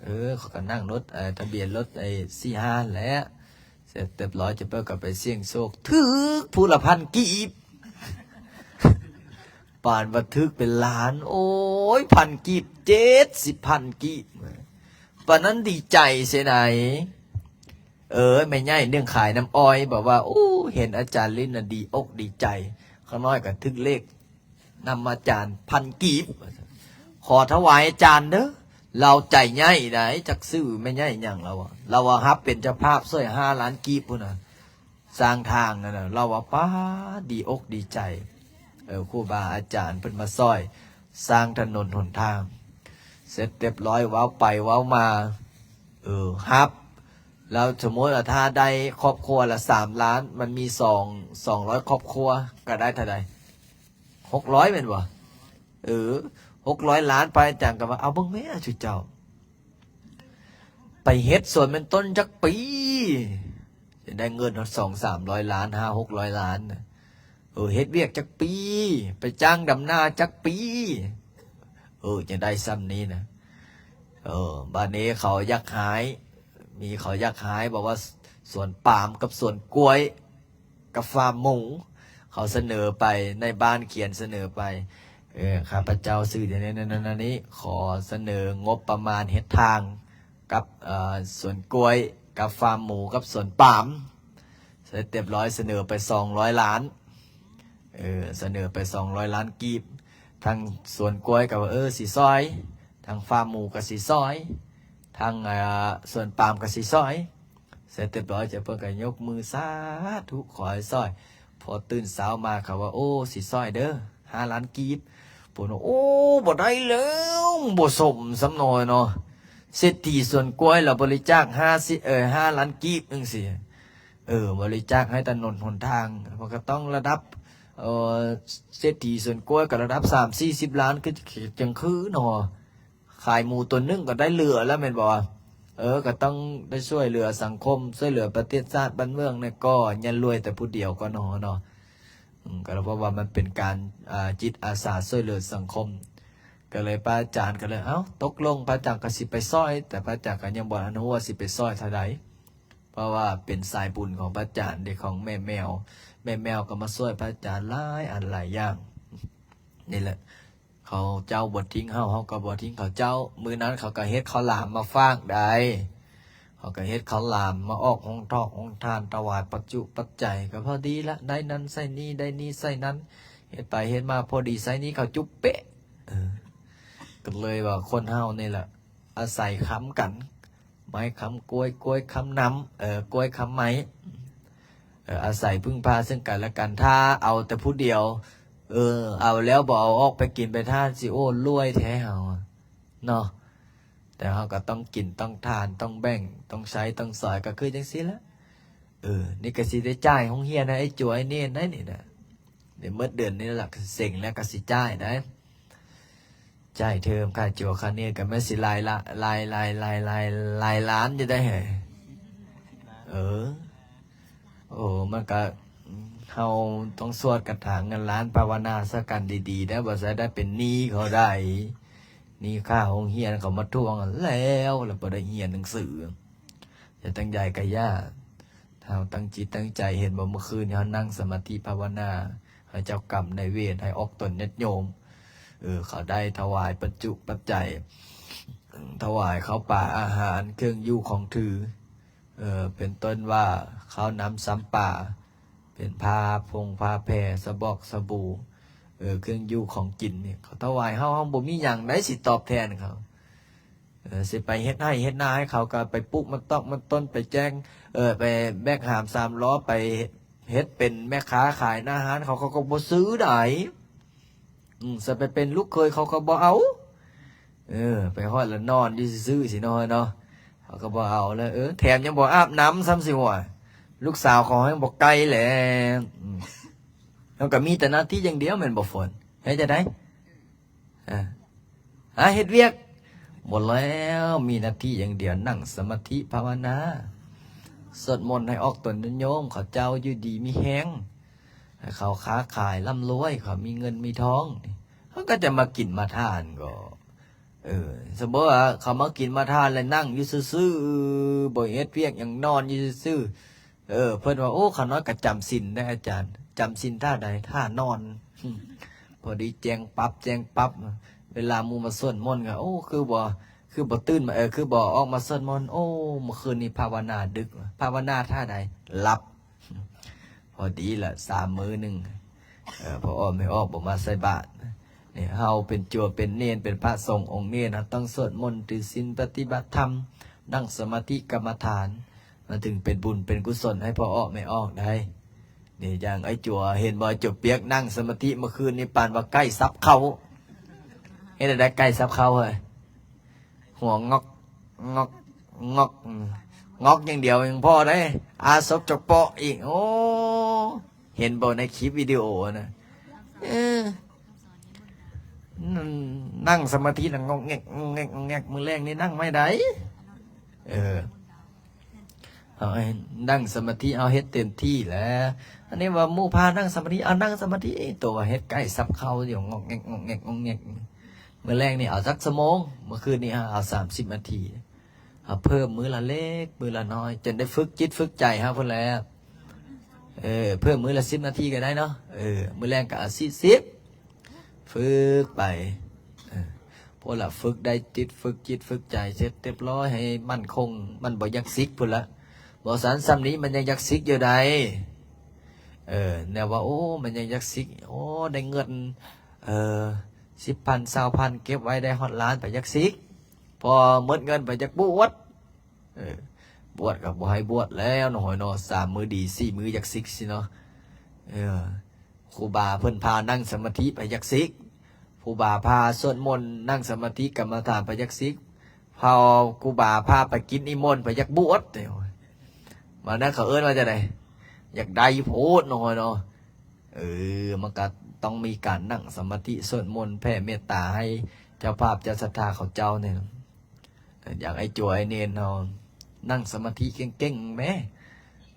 ເອີ ຂ້ອຍກໍນັ່ງລົດ ເອີ ທະບຽນລົດໄອ້ສີ່ຫ້າແຫຼະ. ເສັດຮຽບຮ້ອຍ ຈະເປີດກໍໄປສ່ຽງໂຊກ ຖືກຜູ້ລະພັນກີບ ປານວ່າຖືກເປັນລ້ານ. ໂອ້ຍ ພັນກີບ ເຈັດສິບພັນກີບ ປານນັ້ນດີໃຈເສຍໃດ. ເອີ ແມ່ໃຫຍ່ໜຶ່ງຂາຍນ້ຳອ້ອຍ ບອກວ່າ ໂອ້ ເຫັນອາຈານຫຼິ້ນນະ ດີອົກດີໃຈ. ຂ້ານ້ອຍກໍຖືກເລກນຳອາຈານພັນກີບ ຂໍຖວາຍອາຈານເດີ ລາວໃຈໃຫຍ່ໃດ໋ ຈັກຊື່ແມ່ໃຫຍ່ຫຍັງລາວວ່າ ລາວວ່າຮັບເປັນເຈົ້າພາບຊ່ວຍຫ້າລ້ານກີບພຸ້ນນະ ສ້າງທາງນັ້ນນະ. ລາວວ່າ ປາດ ດີອົກດີໃຈ ເອີ ຄູບາອາຈານເພິ່ນມາຊ່ອຍສ້າງຖະໜົນຫົນທາງ. ເສັດຮຽບຮ້ອຍ ເວົ້າໄປເວົ້າມາ ເອີ ຮັບ ແລ້ວສົມມຸດວ່າຖ້າໄດ້ຄອບຄົວລະສາມລ້ານ ມັນມີສອງ ສອງຮ້ອຍຄອບຄົວ ກໍໄດ້ເທົ່າໃດ? ຫົກຮ້ອຍແມ່ນບໍ່? ເອີ ຫົກຮ້ອຍລ້ານ ພະອາຈານກໍວ່າ ເອົາເບິ່ງແມ້ ຊຸເຈົ້າ ໄປເຮັດສວນແມ່ນຕົ້ນຈັກປີ ຈະໄດ້ເງິນຮອດສອງສາມຮ້ອຍລ້ານ ຫ້າຫົກຮ້ອຍລ້ານນະ. ເອີ ເຮັດວຽກຈັກປີ ໄປຈ້າງດຳນາຈັກປີ ເອີ ຈະໄດ້ຊ່ຳນີ້ນະ. ເອີ ບາດນີ້ເຂົາຢາກຂາຍ ມີເຂົາຢາກຂາຍ ບອກວ່າສວນປາມກັບສວນກ້ວຍ ກັບຟາມໝູ ເຂົາສະເໜີໄປ ນາຍບ້ານຂຽນສະເໜີໄປ ເອີ ຂ້າພະເຈົ້າຊື່ນັ້ນໆໆນີ້ ຂໍສະເໜີງົບປະມານເຮັດທາງກັບ ເອີ ສວນກ້ວຍ ກັບຟາມໝູ ກັບສວນປາມ. ເສັດຮຽບຮ້ອຍ ສະເໜີໄປສອງຮ້ອຍລ້ານ ເອີ ສະເໜີໄປສອງຮ້ອຍລ້ານກີບ. ທາງສວນກ້ວຍກໍວ່າ ເອີ ຊິຊ່ອຍ ທາງຟາມໝູກໍຊິຊ່ອຍ ທາງ ເອີ ສວນປາມກໍຊິຊ່ອຍ. ເສັດຮຽບຮ້ອຍ ເຈົ້າເພິ່ນກໍຍົກມື ສາທຸ ຂໍໃຫ້ຊ່ອຍ. ພໍຕື່ນເຊົ້າມາ ເຂົາວ່າ ໂອ້ ຊິຊ່ອຍເດີ ຫ້າລ້ານກີບ. ເພິ່ນວ່າ ໂອ້ ບໍ່ໄດ້ແລ້ວ ບໍ່ສົມສ່ຳໜ້ອຍເນາະ ເສດຖີສວນກ້ວຍລະບໍລິຈາກຫ້າສິບ ເອີ ຫ້າລ້ານກີບຈັ່ງຊີ້ ເອີ ບໍລິຈາກໃຫ້ຖະໜົນຫົນທາງ ມັນກໍຕ້ອງລະດັບ ເອີ ເສດຖີສວນກ້ວຍກໍລະດັບສາມສີ່ສິບລ້ານ ຄື ຈັ່ງຄືເນາະ. ຂາຍໝູຕົວໜຶ່ງກໍໄດ້ເຫຼືອແລ້ວແມ່ນບໍ່? ເອີ ກໍຕ້ອງໄດ້ຊ່ວຍເຫຼືອສັງຄົມ ຊ່ວຍເຫຼືອປະເທດຊາດບ້ານເມືອງແດ່ ກໍຢ່າລວຍແຕ່ຜູ້ດຽວກໍໜໍເນາະ. ອືມ ກໍເພາະວ່າມັນເປັນການ ອາ ຈິດອາສາຊ່ວຍເຫຼືອສັງຄົມ ກໍເລີຍພະອາຈານກໍເລີຍ ເອົ້າ ຕົກລົງ ພະອາຈານກໍຊິໄປຊ່ອຍ ແຕ່ພະອາຈານກໍຍັງບໍ່ທັນຮູ້ວ່າຊິໄປຊ່ອຍເທົ່າໃດ ເພາະວ່າເປັນສາຍບຸນຂອງພະອາຈານເດ ຂອງແມ່ແມວ ແມ່ແມວກໍມາຊ່ວຍພະອາຈານຫຼາຍອັນຫຼາຍຢ່າງ. ນີ້ແຫຼະ ເຂົາເຈົ້າບໍ່ຖິ້ມເຮົາ ເຮົາກໍບໍ່ຖິ້ມເຂົາເຈົ້າ. ມື້ນັ້ນເຂົາກໍເຮັດເຂົ້າຫຼາມມາຝາກໄດ້ ເຮົາກໍເຮັດເຂົ້າຫຼາມມາອອກໂຮງທອກໂຮງທານ ຖວາຍປັດຈຸປັດໄຈ ກໍພໍດີລະ ໄດ້ນັ້ນໃຊ້ນີ້ ໄດ້ນີ້ໃຊ້ນັ້ນ ເຮັດໄປເຮັດມາພໍດີໃຊ້ໜີ້ເຂົາຈຸເປະ. ເອີ ກໍເລີຍວ່າຄົນເຮົານີ້ລະ ອາໄສຄ້ຳກັນ ໄມ້ຄ້ຳກ້ວຍ ກ້ວຍຄ້ຳນ້ຳ ເອີ ກ້ວຍຄ້ຳໄມ້ ເອີ ອາໄສເພິ່ງພາເຊິ່ງກັນແລະກັນ. ຖ້າເອົາແຕ່ຜູ້ດຽວ ເອີ ເອົາແລ້ວບໍ່ເອົາອອກໄປກິນໄປທານ ຊິ ໂອ້ ລວຍແທ້ເຮົາ ເນາະ. ແຕ່ເຮົາກໍຕ້ອງກິນ ຕ້ອງທານ ຕ້ອງແບ່ງ ຕ້ອງໃຊ້ ຕ້ອງສອຍ ກໍຄືຈັ່ງຊີ້ລະ. ເອີ ນີ້ກໍຊິໄດ້ຈ່າຍໂຮງຮຽນໃຫ້ໄອ້ຈົວໄອ້ເນນໄດ໋ນີ້ນະ. ເດ ໝົດເດືອນນີ້ລະ ເສັງແລ້ວກໍຊິຈ່າຍໄດ໋. ຈ່າຍເທີມ ຄ່າຈົວຄ່າເນນ ກໍແມ່ນຊິຫຼາຍລະ ຫຼາຍ ຫຼາຍ ຫຼາຍ ຫຼາຍ ຫຼາຍລ້ານຢູ່ໄດ໋ເຮີ້ຍ. ເອີ ໂອ້ ມັນກະ ເຮົາຕ້ອງສວດຄາຖາເງິນລ້ານ ພາວະນາໃສ່ກັນດີໆ ໄດ້ ບໍ່ໃຊ້ໄດ້ເປັນໜີ້ເຂົາໄດ໋. ໜີ້ຄ່າໂຮງຮຽນເຂົາມາທວງແລ້ວ ແລ້ວບໍ່ໄດ້ຮຽນໜັງສື. ຢ່າຕັ້ງໃຈກະຢ່າ ເຮົາຕັ້ງຈິດຕັ້ງໃຈ. ເຫັນບໍ່ ເມື່ອຄືນນີ້ເຮົານັ່ງສະມາທິພາວະນາ ໃຫ້ເຈົ້າກຳນາຍເວນ ໃຫ້ອອກຕົນຍາດໂຍມ ເອີ ເຂົາໄດ້ຖວາຍປັດຈຸປັດໄຈ ຖວາຍເຂົ້າປາອາຫານ ເຄື່ອງຢູ່ຂອງຖື ເອີ ເປັນຕົ້ນວ່າ ເຂົ້ານ້ຳຊຳປາ ເປັນຜ້າພົງຜ້າແພ ສະບອກສະບູ ເອີ ເຄື່ອງຢູ່ຂອງກິນນີ້ ເຂົາຖວາຍເຮົາ ເຮົາບໍ່ມີຫຍັງໃດ໋ຊິຕອບແທນເຂົາ. ເອີ ຊິໄປເຮັດໄຮ່ເຮັດນາໃຫ້ເຂົາ ກໍໄປປູກມັນຕອກມັນຕົ້ນ ໄປແຈ້ງ ເອີ ໄປແບກຫາມສາມລໍ້ ໄປເຮັດເປັນແມ່ຄ້າຂາຍໜ້າຮ້ານເຂົາ ເຂົາກໍບໍ່ຊື້ໃດ໋. ອືມ ຊິໄປເປັນລູກເຂີຍເຂົາກໍບໍ່ເອົາ. ເອີ ໄປຮອດລະນອນຢູ່ຊື່ໆ ຊິເນາະ ເນາະ ເຂົາກໍບໍ່ເອົາແລ້ວ. ເອີ ແຖມຍັງບໍ່ອາບນ້ຳຊ້ຳຊິວ່າ ລູກສາວເຂົາຍັງບໍ່ໄກ່ແຫຼະ. ອືມ ເຮົາກໍມີແຕ່ໜ້າທີ່ຢ່າງດຽວແມ່ນບໍ່ ຝົນ? ເຮັດຈັ່ງໃດ? ອາ ຫາເຮັດວຽກບໍ່ແລ້ວ ມີໜ້າທີ່ຢ່າງດຽວ ນັ່ງສະມາທິພາວະນາ ສວດມົນໃຫ້ອອກຕົນຍາດໂຍມ ເຂົາເຈົ້າຢູ່ດີມີແຮງ ໃຫ້ເຂົາຄ້າຂາຍລ່ຳລວຍ ເຂົາມີເງິນມີທອງ ເຮົາກໍຈະມາກິນມາທານກໍ ເອີ ສົມມຸດວ່າເຂົາມາກິນມາທານແລ້ວນັ່ງຢູ່ຊື່ໆ ບໍ່ເຮັດວຽກຫຍັງ ນອນຢູ່ຊື່ໆ ເອີ ເພິ່ນວ່າ ໂອ້ ຂ້ານ້ອຍກໍຈຳສິນໄດ໋ອາຈານ. ຈຳສິນທ່າໃດ? ທ່ານອນ. ພໍດີແຈ້ງປັບ ແຈ້ງປັບ ເວລາໝູ່ມາສວດມົນກໍ ໂອ້ ຄືບໍ່ ຄືບໍ່ຕື່ນມາ ເອີ ຄືບໍ່ອອກມາສວດມົນ? ໂອ້ ເມື່ອຄືນນີ້ພາວະນາດຶກ. ພາວະນາທ່າໃດ? ຫຼັບ. ພໍດີລະ ສາມມື້ໜຶ່ງ ເອີ ພໍ່ອອກແມ່ອອກບໍ່ມາໃສ່ບາດ. ນີ້ເຮົາເປັນຈົວເປັນເນນ ເປັນພະສົງອົງເນນ ເຮົາຕ້ອງສວດມົນ ຖືສິນ ປະຕິບັດທຳ ນັ່ງສະມາທິກຳມະຖານ ມັນເຖິງເປັນບຸນເປັນກຸສົນໃຫ້ພໍ່ອອກແມ່ອອກໄດ້. ນີ້ຢ່າງໄອ້ຈົວ ເຫັນບໍ່ ຈົວປຽກນັ່ງສະມາທິເມື່ອຄືນນີ້ ປານວ່າໄກ່ສັບເຂົ້າ. ເຮັດແນວໃດໄກ່ສັບເຂົ້າເຮີ້ຍ? ຫົວງອກ ງອກ ງອກ ງອກຢ່າງດຽວຍັງພໍໄດ້ ອາສົບຈະເປາະອີກ. ໂອ້ ເຫັນບໍ່ໃນຄລິບວິດີໂອນະ? ເອີ ນັ່ງສະມາທິນະ ງອກແງກ ງອກແງກ ງອກແງກ. ມື້ແລງນີ້ນັ່ງໄມ່ໄດ້. ເອີ ເຮົານັ່ງສະມາທິ ເຮົາເຮັດເຕັມທີ່ແລ້ວ. ອັນນີ້ວ່າໝູ່ພານັ່ງສະມາທິ ເອົານັ່ງສະມາທິ ໂຕວ່າເຮັດໄກ່ສັບເຂົ້າຢູ່ ງອກແງກ ງອກແງກ ງອກແງກ. ມື້ແລງນີ້ເອົາຈັກຊົ່ວໂມງ? ເມື່ອຄືນນີ້ເຮົາເອົາສາມສິບນາທີ ເຮົາເພີ່ມມື້ລະເລັກ ມື້ລະນ້ອຍ ຈົນໄດ້ຝຶກຈິດຝຶກໃຈເຮົາພຸ້ນແຫຼະ. ເອີ ເພີ່ມມື້ລະສິບນາທີກໍໄດ້ເນາະ. ເອີ ມື້ແລງກໍເອົາສີ່ສິບ ຝຶກໄປ ເອີ ພຸ້ນລະ ຝຶກໄດ້ຈິດ ຝຶກຈິດຝຶກໃຈເສັດຮຽບຮ້ອຍ ໃຫ້ໝັ້ນຄົງ ມັນບໍ່ຢາກສິກພຸ້ນລະ. ບໍ່ຊັ້ນຊ່ຳນີ້ມັນຍັງຢາກສິກຢູ່ໃດ໋. ເອີ ແນວວ່າ ໂອ້ ມັນຍັງຢາກສິກ ໂອ້ ໄດ້ເງິນ ເອີ ສິບພັນ ຊາວພັນ ເກັບໄວ້ໄດ້ຮອດລ້ານ ໄປຢາກສິກ ພໍໝົດເງິນໄປຢາກບວດ. ເອີ ບວດກໍບໍ່ໃຫ້ບວດແລ້ວເນາະ ເຮົາເນາະ ສາມມື້ດີ ສີ່ມື້ຢາກສິກຊີ້ເນາະ. ເອີ ຄູບາເພິ່ນພານັ່ງສະມາທິ ໄປຢາກສິກ. ຄູບາພາສວດມົນ ນັ່ງສະມາທິກຳມະຖານ ໄປຢາກສິກ. ພາ ຄູບາພາໄປກິນນິມົນ ໄປຢາກບວດ. ບາດນັ້ນເຂົາເອີ້ນວ່າຈັ່ງໃດ? ຢາກໄດ້ໂພດເນາະ ເຮົາເນາະ. ເອີ ມັນກໍຕ້ອງມີການນັ່ງສະມາທິ ສວດມົນ ແຜ່ເມດຕາໃຫ້ເຈົ້າພາບເຈົ້າສັດທາເຂົາເຈົ້ານີ້. ຢ່າງໄອ້ຈົວໄອ້ເນນເຮົາ ນັ່ງສະມາທິເກັ່ງໆແມ້.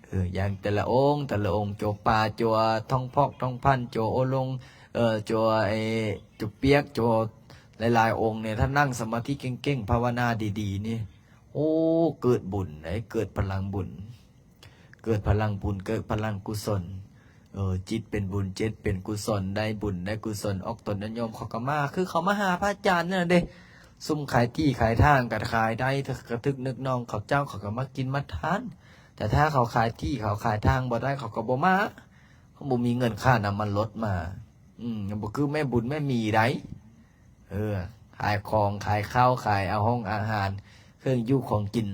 ເອີ ຢ່າງແຕ່ລະອົງ ແຕ່ລະອົງ ຈົວປ່າ ຈົວທອງພອກທອງພັນ ຈົວໂອລົງ ເອີ ຈົວໄອ້ ຈົວປຽກ ຈົວຫຼາຍໆອົງນີ້ ຖ້ານັ່ງສະມາທິເກັ່ງໆ ພາວະນາດີໆນີ້ ໂອ້ ເກີດບຸນເດ້ ເກີດພະລັງບຸນ. ເກີດພະລັງບຸນ ເກີດພະລັງກຸສົນ. ເອີ ຈິດເປັນບຸນ ຈິດເປັນກຸສົນ ໄດ້ບຸນໄດ້ກຸສົນ ອອກຕົນຍາດໂຍມເຂົາກໍມາ ຄືເຂົາມາຫາພະອາຈານນັ້ນເດ້. ຊຸມຂາຍທີ່ຂາຍທາງກໍຂາຍໄດ້ ກະຖືກນຶກນ້ອງເຂົາເຈົ້າ ເຂົາກໍມາກິນມາທານ. ແຕ່ຖ້າເຂົາຂາຍທີ່ເຂົາຂາຍທາງບໍ່ໄດ້ ເຂົາກໍບໍ່ມາ ເຂົາບໍ່ມີເງິນຄ່ານ້ຳມັນລົດມາ. ອືມ ບໍ່ຄືແມ່ບຸນແມ່ມີໃດ. ເອີ ຂາຍຂອງ ຂາຍເຂົ້າ ຂາຍເອົາຫ້ອງອາຫານ ເຄື່ອງຢູ່ຂອງກິນ.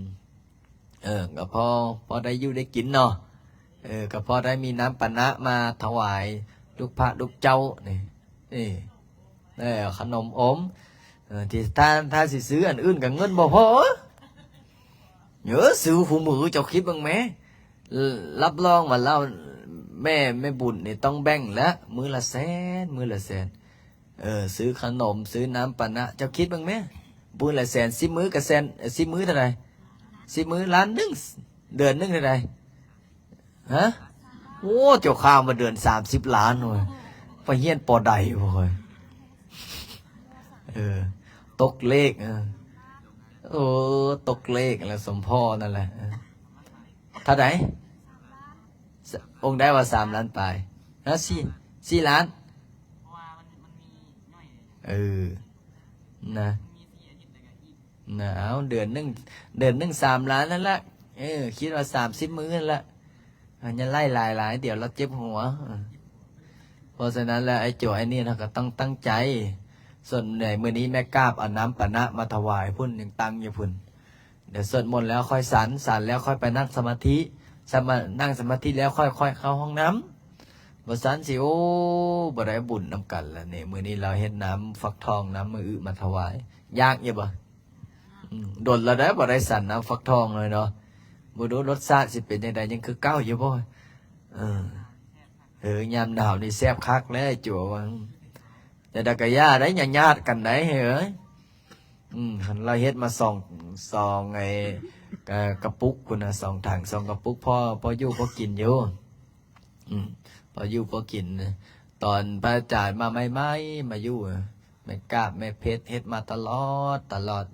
ເອີ ກໍພໍ ພໍໄດ້ຢູ່ໄດ້ກິນເນາະ. ເອີ ກໍພໍໄດ້ມີນ້ຳປານະມາຖວາຍລູກພະລູກເຈົ້ານີ້. ນີ້ ເອີ ຂະໜົມອົມ ເອີ ທີ່ ຖ້າ ຖ້າຊິຊື້ອັນອື່ນກໍເງິນບໍ່ພໍ. ເອີ ຊື້ຄູ່ມື້ ເຈົ້າຄິດເບິ່ງແມ້. ລ- ຮັບຮອງວ່າລາວ ແມ່ ແມ່ບຸນນີ້ຕ້ອງແບ່ງແລ້ວ ມື້ລະແສນ ມື້ລະແສນ. ເອີ ຊື້ຂະໜົມ ຊື້ນ້ຳປານະ ເຈົ້າຄິດເບິ່ງແມ້. ມື້ລະແສນ ສິບມື້ກໍແສນ ເອີ ສິບມື້ເທົ່າໃດ? ສິບມື້ ລ້ານໜຶ່ງ ເດືອນໜຶ່ງເທົ່າໃດ? ຮະ? ໂອ້ ເຈົ້າຂ້າມາເດືອນສາມສິບລ້ານໂອ້ຍ ໄປຮຽນປໍໃດໂອ້ຍ. ເອີ ຕົກເລກ ເອີ ໂອ້ ຕົກເລກແລ້ວ ສົມພໍນັ້ນແຫຼະ. ເອີ ເທົ່າໃດ? ອົງໃດວ່າສາມລ້ານປາຍ? ຮະ? ສີ່ ສີ່ລ້ານ? ເອີ ນະ ນະ ເອົາ ເດືອນໜຶ່ງ ເດືອນໜຶ່ງສາມລ້ານນັ້ນລະ. ເອີ ຄິດວ່າສາມສິບມື້ນັ້ນລະ ອາ ຢ່າໄລ່ຫຼາຍໆ ດຽວລາວເຈັບຫົວ. ເອີ ເພາະສະນັ້ນແລ້ວ ໄອ້ໂຈ ໄອ້ນີ້ນະ ກໍຕ້ອງຕັ້ງໃຈ. ສ່ວນໃຫຍ່ມື້ນີ້ແມ່ກາບເອົານ້ຳປານະມາຖວາຍພຸ້ນ ຍັງຕັ້ງຢູ່ພຸ້ນ. ດຽວສວດມົນແລ້ວຄ່ອຍສັນ ສັນແລ້ວຄ່ອຍໄປນັ່ງສະມາທິ ສະມາ- ນັ່ງສະມາທິແລ້ວຄ່ອຍ ຄ່ອຍເຂົ້າຫ້ອງນ້ຳ. ບໍ່ຊັ້ນຊິ ໂອ້ ບໍ່ໄດ້ບຸນນຳກັນລະນີ້. ມື້ນີ້ລາວເຮັດນ້ຳຟັກທອງ ນ້ຳມະອຶມາຖວາຍ. ຢາກຢູ່ບໍ່? ອືມ ດົນແລ້ວເດ້ ບໍ່ໄດ້ສັນນ້ຳຟັກທອງເລີຍເນາະ. ບໍ່ຮູ້ລົດຊາດຊິເປັນຈັ່ງໃດ ຍັງຄືເກົ່າຢູ່ບໍ່? ເອີ ເອີ ຍາມໜາວນີ້ແຊບຄັກແລ້ວ ຈົວວ່າ. ແຕ່ດາກະຢ່າໄດ້ ຢ່າຍາດກັນໄດ໋ເຮີ້ຍ. ອືມ ລາວເຮັດມາສອງ ສອງ ໄອ້ ກະ ກະປຸກພຸ້ນນະ ສອງຖັງ ສອງກະປຸກ ພໍ ພໍຢູ່ພໍກິນຢູ່. ອືມ ພໍຢູ່ພໍກິນ. ຕອນພະອາຈານມາໃໝ່ໆ ມາຢູ່ ແມ່ກາບແມ່ເພັດເຮັດມາຕະຫຼອດ ຕະຫຼອດ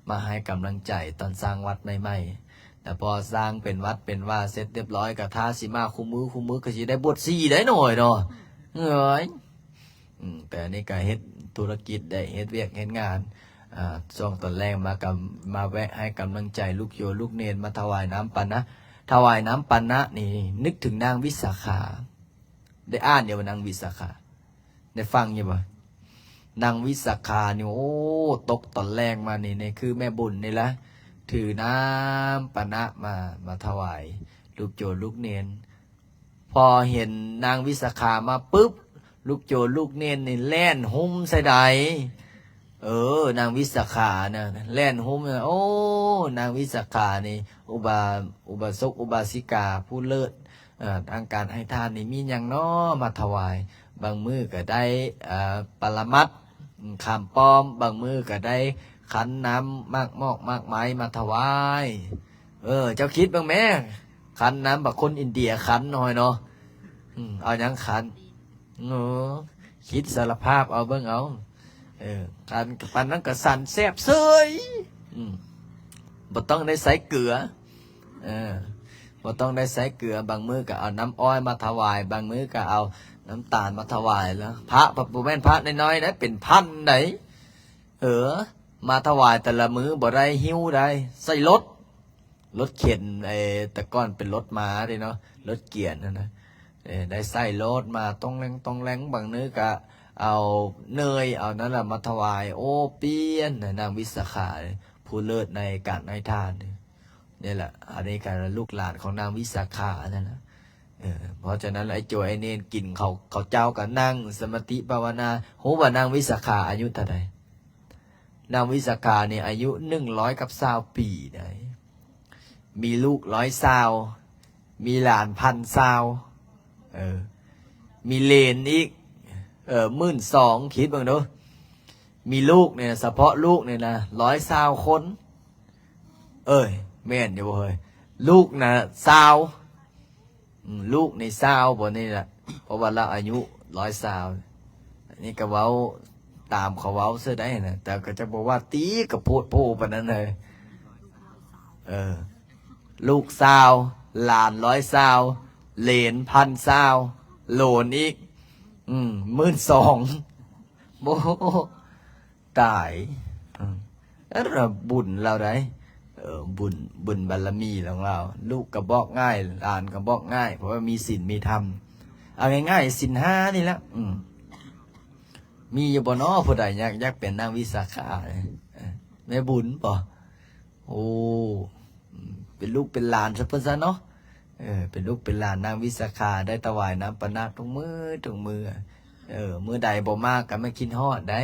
ມາໃຫ້ກຳລັງໃຈຕອນສ້າງວັດໃໝ່ໆ. ແຕ່ພໍສ້າງເປັນວັດເປັນວາເສັດຮຽບຮ້ອຍ ກະຖ້າຊິມາຄູ່ມື້ ຄູ່ມື້ ກະຊິໄດ້ບວດຊີໄດ້ໜ້ອຍເນາະ. ເອີຍ ອືມ ແຕ່ອັນນີ້ກໍເຮັດທຸລະກິດໄດ້ ເຮັດວຽກເຮັດງານ ອາ ຊ່ວງຕອນແລງມາກໍມາແວະໃຫ້ກຳລັງໃຈລູກໂຍມລູກເນນ ມາຖວາຍນ້ຳປານະ. ຖວາຍນ້ຳປານະນີ້ ນຶກເຖິງນາງວິສາຂາ. ໄດ້ອ່ານຢູ່ວ່ານາງວິສາຂາ? ໄດ້ຟັງຢູ່ບໍ່? ນາງວິສາຂານີ້ ໂອ້ ຕົກຕອນແລງມານີ້ ນີ້ຄືແມ່ບຸນນີ້ລະ ຖືນ້ຳປານະມາ ມາຖວາຍລູກໂຈມລູກເນນ. ພໍເຫັນນາງວິສາຂາມາປຶບ ລູກໂຈມລູກເນນນີ້ແລ່ນຮຸ່ມໃສ່ໃດ. ເອີ ນາງວິສາຂານະ ແລ່ນຮຸ່ມ ໂອ້ ນາງວິສາຂານີ້ ອຸບາ- ອຸບາສົກອຸບາສິກາຜູ້ເລີດ ເອີ ທາງການໃຫ້ທານນີ້ມີຫຍັງນໍມາຖວາຍ? ບາງມື້ກໍໄດ້ ເອີ ປະລະມັດ ຄຳປ້ອມ ບາງມື້ກໍໄດ້ຂັນນ້ຳໝາກໝອກໝາກໄມ້ມາຖວາຍ. ເອີ ເຈົ້າຄິດເບິ່ງແມ້ ຂັນນ້ຳ ບັກຄົນອິນເດຍຂັນໜ້ອຍເນາະ. ອືມ ເອົາຫຍັງຂັນ? ໂອ້ ຄິດສາລະພາບເອົາເບິ່ງເອົາ. ເອີ ຄັນປານນັ້ນກໍສັນແຊບເສີຍ. ອືມ ບໍ່ຕ້ອງໄດ້ໃສ່ເກືອ. ເອີ ບໍ່ຕ້ອງໄດ້ໃສ່ເກືອ. ບາງມື້ກໍເອົານ້ຳອ້ອຍມາຖວາຍ ບາງມື້ກໍເອົານ້ຳຕານມາຖວາຍ. ລະພະ ບໍ່ແມ່ນພະນ້ອຍໆໃດ໋ ເປັນພັນໃດ໋. ເອີ ມາຖວາຍແຕ່ລະມື້ບໍ່ໄດ້ຫິ້ວໃດ໋ ໃສ່ລົດ ລົດເຂັນ ໄອ້ ແຕ່ກ່ອນເປັນລົດມ້າເດ້ເນາະ ລົດກຽນຫັ້ນນະ. ເອີ ໄດ້ໃສ່ລົດມາ ຕ້ອງແລ່ງ ຕ້ອງແລ່ງ. ບາງມື້ກະເອົາເນີຍ ເອົານັ້ນລະມາຖວາຍ. ໂອ້ ປ່ຽນ ນາງວິສາຂາ ຜູ້ເລີດໃນການໃຫ້ທານ. ນີ້ແຫຼະ ອັນນີ້ກໍລູກຫຼານຂອງນາງວິສາຂານັ້ນນະ. ເອີ ເພາະສະນັ້ນ ໄອ້ໂຈໄອ້ເນນກິນເຂົ້າ ເຂົ້າເຈົ້າກໍນັ່ງສະມາທິພາວະນາ. ຮູ້ວ່ານາງວິສາຂາອາຍຸເທົ່າໃດ? ນາງວິສາຂານີ້ອາຍຸໜຶ່ງຮ້ອຍກັບຊາວປີໄດ໋. ມີລູກຮ້ອຍຊາວ ມີຫຼານພັນຊາວ ເອີ ມີເຫຼນອີກ ເອີ ໝື່ນສອງ ຄິດເບິ່ງດູ. ມີລູກນີ້ ສະເພາະລູກນີ້ນະ ຮ້ອຍຊາວຄົນ. ເອີຍ ແມ່ນຢູ່ບໍ່ເຮີ້ຍ? ລູກນະ ຊາວ ອືມ ລູກນີ້ຊາວບໍ່ນີ້ລະ ເພາະວ່າລາວອາຍຸຮ້ອຍຊາວ. ອັນນີ້ກໍເວົ້າຕາມເຂົາເວົ້າຊື່ໄດ໋ນະ ແຕ່ກໍຈະບໍ່ວ່າຕິ ກໍໂພດໂພປານນັ້ນເລີຍ. ເອີ ລູກຊາວ ຫຼານຮ້ອຍຊາວ ເຫຼນພັນຊາວ ໂຫຼນອີກ ອືມ ໝື່ນສອງ. ໂອ້ ຕາຍ ອືມ ອັນນັ້ນລະບຸນລາວໃດ໋ ເອີ ບຸນ ບຸນບາລະມີຂອງລາວ ລູກກໍບອກງ່າຍ ຫຼານກໍບອກງ່າຍ ເພາະວ່າມີສິນມີທຳ ເອົາງ່າຍໆ ສິນຫ້ານີ້ແຫຼະ ອືມ ມີຢູ່ບໍ່ນໍ ຜູ້ໃດຢາກ ຢາກເປັນນາງວິສາຂາ ເອີ ແມ່ບຸນບໍ? ໂອ້ ເປັນລູກເປັນຫຼານຊະເພິ່ນຊະເນາະ ເອີ ເປັນລູກເປັນຫຼານນາງວິສາຂາ ໄດ້ຖວາຍນ້ຳປານະທຸກມື້ທຸກມື້ ເອີ ມື້ໃດບໍ່ມາກໍແມ່ນຄິດຮອດໃດ໋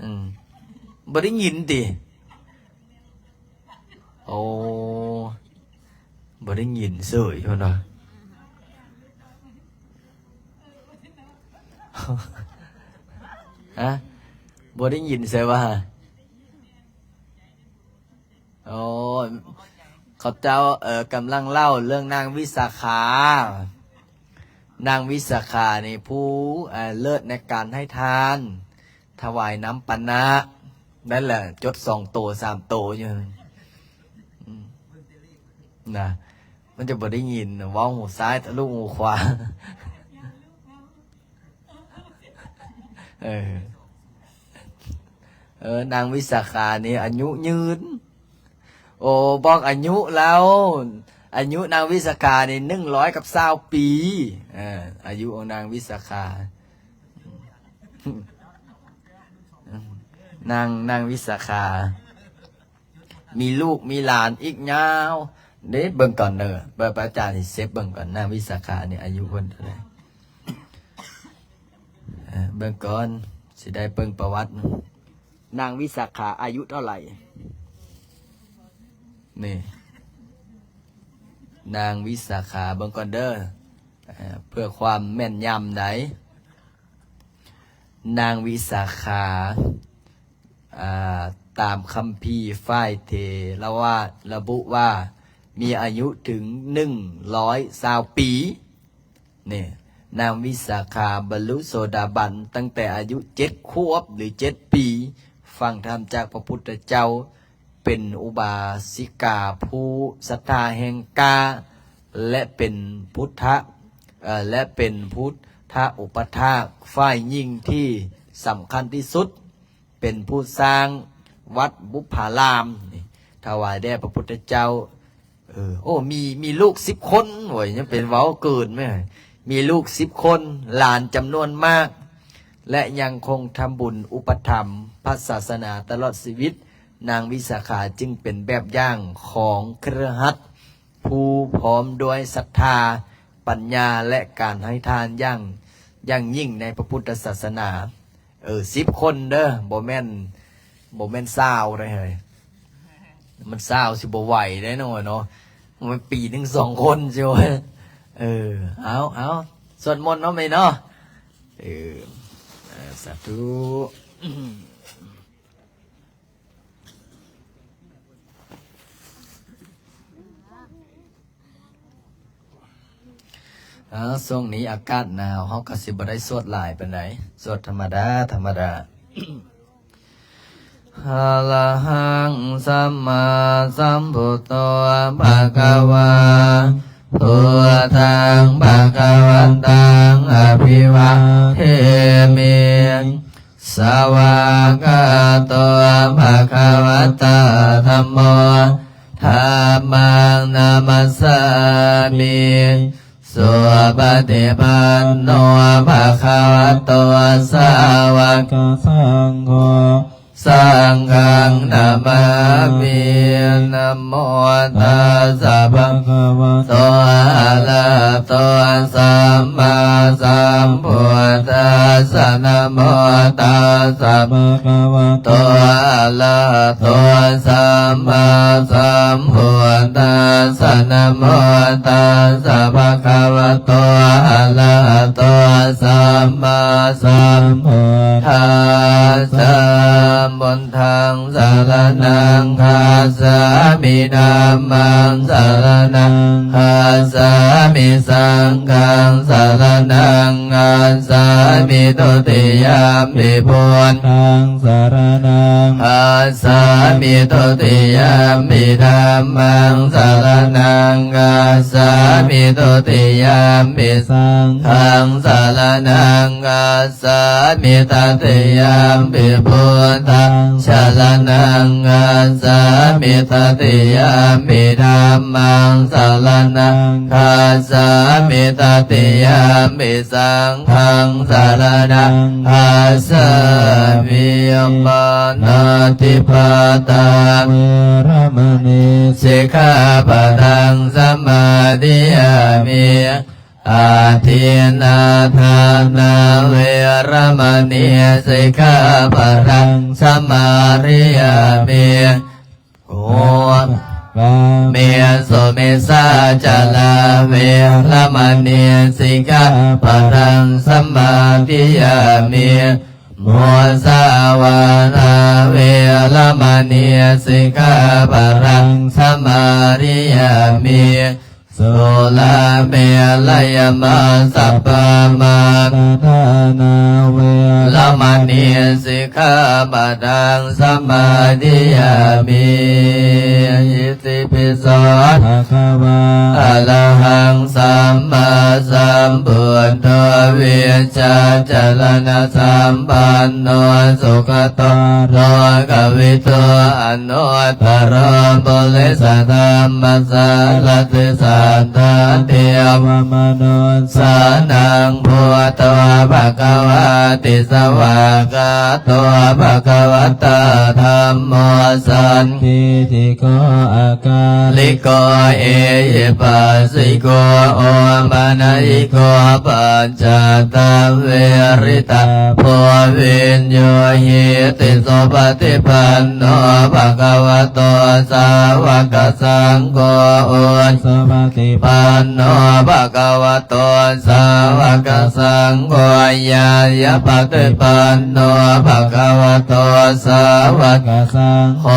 ອືມ ບໍ່ໄດ້ຍິນຕິ? ໂອ້ ບໍ່ໄດ້ຍິນເສີຍພຸ້ນວ່າ ຮະ ບໍ່ໄດ້ຍິນໃສວ່າ ໂອ້ ເຂົາເຈົ້າ ເອີ ກຳລັງເລົ່າເລື່ອງນາງວິສາຂາ ນາງວິສາຂານີ້ຜູ້ ເອີ ເລີດໃນການໃຫ້ທານ ຖວາຍນ້ຳປານະ ນັ້ນແຫຼະ ຈົດສອງໂຕສາມໂຕຢູ່ ອືມ ນະ ມັນຈະບໍ່ໄດ້ຍິນ ເວົ້າຫູຊ້າຍທະລຸຫູຂວາ ເອີ ເອີ ນາງວິສາຂານີ້ອາຍຸຍືນ ໂອ້ ບອກອາຍຸແລ້ວ ອາຍຸນາງວິສາຂານີ້ໜຶ່ງຮ້ອຍກັບຊາວປີ ເອີ ອາຍຸຂອງນາງວິສາຂາ ນາງ ນາງວິສາຂາ ມີລູກມີຫຼານອີກຍາວເດ້ ເບິ່ງກ່ອນເດີ ເບິ່ງ ພະອາຈານຊິເຊັກເບິ່ງກ່ອນ ນາງວິສາຂານີ້ອາຍຸເພິ່ນເທົ່າໃດ ເອີ ເບິ່ງກ່ອນ ຊິໄດ້ເບິ່ງປະຫວັດ ນາງວິສາຂາອາຍຸເທົ່າໃດ ນີ້ ນາງວິສາຂາ ເບິ່ງກ່ອນເດີ ເອີ ເພື່ອຄວາມແມ່ນຍຳໃດ ນາງວິສາຂາ ອ່າ ຕາມຄຳພີຝ່າຍເຖລະວາດລະບຸວ່າ ມີອາຍຸເຖິງໜຶ່ງຮ້ອຍຊາວປີ ນີ້ ນາງວິສາຂາບັນລຸໂສດາບັນຕັ້ງແຕ່ອາຍຸເຈັດຂວບ ຫຼື ເຈັດປີ ຟັງທຳຈາກພະພຸດທະເຈົ້າ ເປັນອຸບາສິກາຜູ້ສັດທາແຮງກ້າ ແລະ ເປັນພຸດທະ ເອີ ແລະ ເປັນພຸດທະອຸປະຖາກຝ່າຍຍິງທີ່ສຳຄັນທີ່ສຸດ ເປັນຜູ້ສ້າງວັດບຸບພາລາມນີ້ ຖວາຍແດ່ພະພຸດທະເຈົ້າ ເອີ ໂອ້ ມີ ມີລູກສິບຄົນ ໂອ້ຍ ຍັງເປັນເວົ້າເກີນແມ້ ມີລູກສິບຄົນ ຫຼານຈຳນວນມາກ ແລະ ຍັງຄົງທຳບຸນອຸປະຖຳພະສາສະໜາຕະຫຼອດຊີວິດ. ນາງວິສາຂາຈຶ່ງເປັນແບບຢ່າງຂອງຄະລືຫັດຜູ້ພ້ອມດ້ວຍສັດທາ, ປັນຍາ ແລະ ການໃຫ້ທານຢ່າງ ຢ່າງຍິ່ງໃນພະພຸດທະສາສະໜາ. ເອີ ສິບຄົນເດີ ບໍ່ແມ່ນ ບໍ່ແມ່ນຊາວເດ້ເຮີ້ຍ ມັນຊາວຊິບໍ່ໄຫວເດ້ນ້ອງເອີຍເນາະ ມັນປີໜຶ່ງສອງຄົນຊິ ເອີ ເອົາ ເອົາ ສວດມົນເນາະແມ່ເນາະ ເອີ ສາທຸ. ເອີ ຊ່ວງນີ້ອາກາດໜາວ ເຮົາກໍຊິບໍ່ໄດ້ສວດຫຼາຍປານໃດ ສວດທຳມະດາ ທຳມະດາ. ອະລະຫັງ ສຳມາສຳພຸດໂທ ພະຄະວາ ພຸດທັງ ພະຄະວັນຕັງ ອະພິວາເທມິ. ສະວາກາໂຕ ພະຄະວະຕາ ທຳໂມ ທຳມັງ ນະມັດສາມິ. ສຸປະຕິປັນໂນ ພະຄະວະໂຕ ສາວະກະສັງໂຄ ສັງຄັງ ນະມາມິ. ນະໂມ ຕັດສະ ພະຄະວະໂຕ ອະລະຫະໂຕ ສຳມາສຳພຸດທັດສະ. ນະໂມ ຕັດສະ ພະຄະວະໂຕ ອະລະຫະໂຕ ສຳມາສຳພຸດທັດສະ. ນະໂມ ຕັດສະ ພະຄະວະໂຕ ອະລະຫະໂຕ ສຳມາສຳພຸດທັດສະ. ບຸນ ງສະລະນັງຄັດສາມິ ທຳມັງສະລະນັງຄັດສາມິ ສັງຄັງສະລະນັງຄັດສາມິ ທຸຕິຍຳປິພຸດທັງສະລະນັງຄັດສາມິ ທຸຕິຍຳປິທຳມັງສະລະນັງຄັດສາມິ ທຸຕິຍຳປິສັງຄັງສະລະນັງຄັດ ສາມິ ຕະຕິຍຳປິພຸດທັງສະລະນັງຄັດສາມິ ຕະຕິຍຳປິທຳມັງສະລະນັງຄັດສາມິ ຕະຕິຍຳປິສັງຄັງສະລະນັງຄັດສາມິ ປານາຕິປາຕາ ເວລະມະນີ ສິກຂາປະທັງ ສະມາທິຍາມິ ອາທິນນາທານາ ເວລະມະນີ ສິກຂາປະທັງ ສະມາທິຍາມິ ໂອ ເມ ສຸມິດສາຈາລາ ເວລະມະນີ ສິກຂາປະທັງ ສະມາທິຍາມິ ມຸສາວາທາ ເວລະມະນີ ສິກຂາປະທັງ ສະມາທິຍາມິ ສຸລາເມລະຍະມັດສະປາມາທານາ ເວລະມະນີ ສິກຂາປະທັງ ສະມາທິຍາມິ ອິຕິປິໂສ ພະຄະວາ ອະລະຫັງ ສຳມາສຳພຸດໂທ ວິດຊາຈະລະນະສຳປັນໂນ ສຸກະໂຕ ໂລກະວິທູ ອະນຸດຕະໂລ ປຸລິສະທຳມະສາລະຕິ ສັດຖາເທວະມະນຸດສານັງ ພຸດໂທ ພະຄະວາຕິ ສະຫວາກຂາໂຕ ພະຄະວະຕາ ທຳໂມ ສັນທິ ໂກ ອາກາລິໂກ ເອຫິປັດສິໂກ ໂອປະນະຍິໂກ ປັດຈັດຕະເວລິຕາໂພ ວິນຍູຫິຕິ ສຸປະຕິປັນໂນ ພະຄະວະໂຕ ສາວະກະສັງໂຄ ອຸ ສຸປະຕິປັນໂນ ພະຄະວະໂຕ ສາວະກະສັງໂຄ ຍາຍະປະຕິປັນໂນ ພະຄະວະໂຕ ສາວະກະສັງໂຄ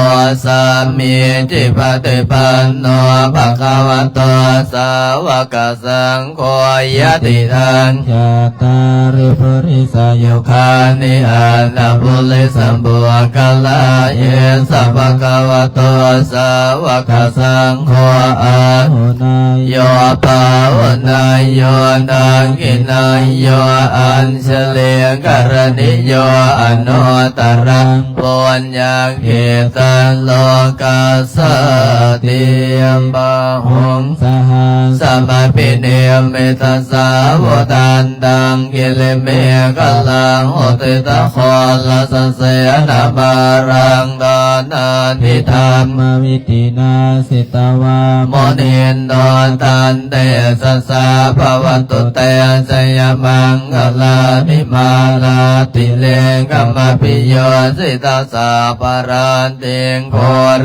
ສາມີຈິປະຕິປັນໂນ ພະຄະວະໂຕ ສາວະກະສັງໂຄ ຍະຕິທັງ ຈັດຕາລິ ປຸລິສະຍຸຄານິ ອັດຖະປຸລິສະປຸກຄະລາ ເອສະ ພະຄະວະໂຕ ສາວະກະສັງໂຄ ອາຫຸເນຍໂຍ ປາຫຸເນຍໂຍ ທັກຂິເນຍໂຍ ອັນຊະລີກະລະນິໂຍ ອະນຸດຕະລັງ ປຸນຍັງຂິດຕັງ ໂລກັດສາຕິ ບາຫຸງ ສະຫັດສະມະພິນິມມິຕະສາວຸຕັນຕັງ ກິລິເມຂະລັງ ອຸທິຕະໂຄລະສະເສນະມາລັງ ທານາທິທຳມະວິທິນາ ສິຕະວາ ມຸນິນໂດ ຕັນເຕຊະສາ ພະວະຕຸເຕ ຊະຍະມັງຄະລານິ ມາລາຕິເລກະມະພິໂຍ ສິຕະ ສັບພະຣາຕິງ ໂຄ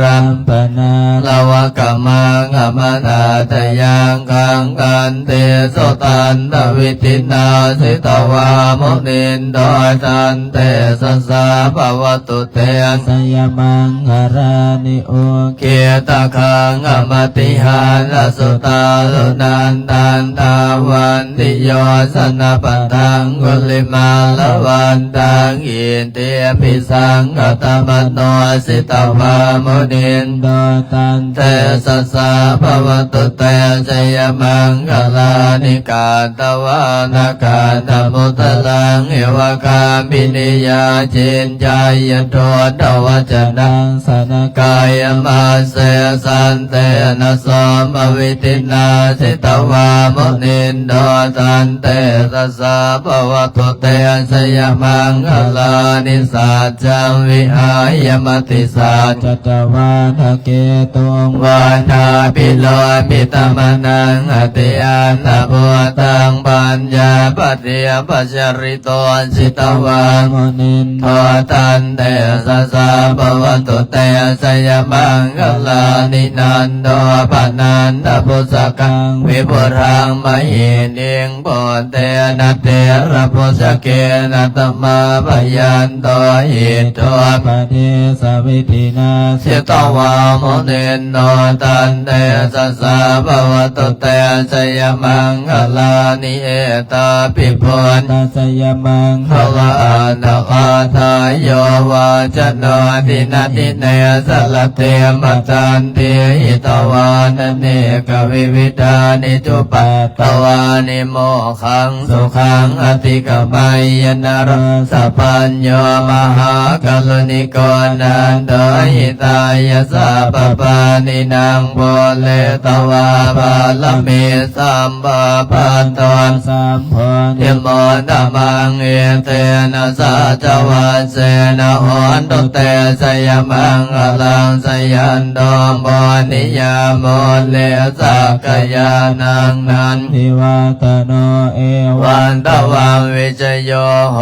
ລັມປະນາລະວະກະມັງ ອະມະຕາດຕະຍັງ ຄັງຄັນຕິ ສຸຕັນຕະວິທິນາ ສິຕະວາ ມຸນິນໂດ ຕັນເຕຊະສາ ພະວະຕຸເຕ ຊະຍະມັງຄະລານິ ອຸກ ກິຕະຄັງ ອະມະຕິຫານະສຸຕາລຸນັນຕັນ ທາວັນຕິໂຍ ຊະນະປະທັງ ກຸລິມາລະວັນຕັງ ອິດທິພິສັງຄະຕະມະໂນ ສິຕະວາ ມຸນິນໂດ ຕັນເຕຊະສາ ພະວະຕຸເຕ ຊະຍະມັງຄະລານິ ກາ ຕະວານະກັນທະມຸດຕະລັງ ເອວະຄາມິນີຍາ ຈິນຈາຍະໂທດທະວັດຈະນັງ ສະນະກາຍະມັດເສ ສັນເຕນະ ໂສມະວິທິນາ ສິຕະວາ ມຸນິນໂດ ຕັນເຕຊະສາ ພະວະຕຸເຕ ຊະຍະມັງຄະລານິ ສັດ ຈັງ ວິຫາຍະ ມະຕິສັດ ຈັດຕະວານະເກຕຸງ ວານາພິໂລມພິຕະມະນັງ ອະຕິອັນທະພູຕັງ ປັນຍາປະຕິປັດຈະລິໂຕ ສິຕະວາ ມຸນິນໂດ ຕັນເຕຊະສາ ພະວະຕຸເຕ ຊະຍະມັງຄະລານິ ນັນໂດປະນັນທະພຸດສະກັງ ວິພຸລະມະຫິນີ ປຸດເຕນະເຖລະບຸດສະເກນະ ຕະມາພະຍັນໂຕ ອິດໂທປະເດສະວິທີນາ ສິດຕະວາ ມຸນິນໂນ ຕັນເຕຊະສາ ພະວັດຕຸເຕ ຊະຍະມັງຄະລານິ ເອຕາປິ ພຸດທະຊະຍະມັງຄະລາອັດຖະກະຖາ ໂຍວາຈະໂນ ດິນະດິເນ ສະລະເຕ ມະຕັນຕິ ຫິຕະວານະເນກະວິວິທານິ ຈຸປັດຕະວານິ ໂມ ຄັງ ສຸຂັງ ອະຕິກະໄມຍະ ນະໂຣສະປັນໂຍ ມະຫາກາລຸນິໂກ ນັນໂດ ຫິຕາຍະ ສັບພະປານິນັງ ປູເຣຕະວາ ປາລະມີ ສຳປະປັດໂຕ ສຳໂພທິ ມຸດຕະມັງ ເອເຕນະ ສັດຈະວັດເສນະ ໂຫນຕຸເຕ ຊະຍະມັງຄະລັງ ຊະຍັນໂຕ ໂພນິຍາ ມຸນີ ສັກກະຍານັງ ນັນທິວັດຕະໂນ ເອວັງ ຕະວັງ ວິຊະໂຍ ໂຫ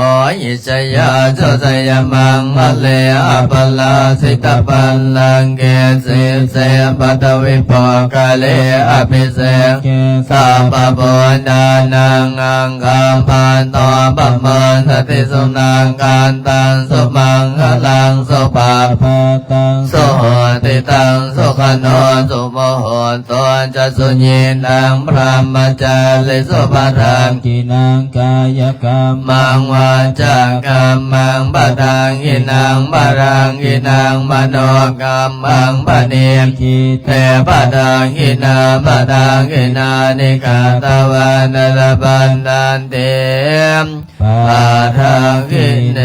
ຊະຍາ ໂຊ ຊະຍະມັງຄະເລ ອະປະລາຊິຕະບັນລັງເກ ສີເສ ປະທະວິໂປຄະເລ ອະພິເສເກ ສັບພະບຸດທານັງ ອັງຄະປາໂຕ ປະໂມດະຕິ ສຸນັກຂັດທັງ ສຸມັງຄະລັງ ສຸປະພາຕັງ ສຸໂຫຕິຕັງ ສຸຂະໂນ ສຸໂມໂຫ ໂຕຈະ ສຸຍິນັງ ບຣະມະຈາຣິສຸ ປະດັກກິນາງ ກາຍະກັມມັງ ວາຈາກັມມັງ ປະດັກກິນາງ ປະດັກກິນາງ ມະໂນກັມມັງ ປະນິດຖິເຕ ປະດັກກິນາ ປະດັກກິນານິ ກະຕະວານະ ລະພັນທັນຕິ ປະດັກກິເນ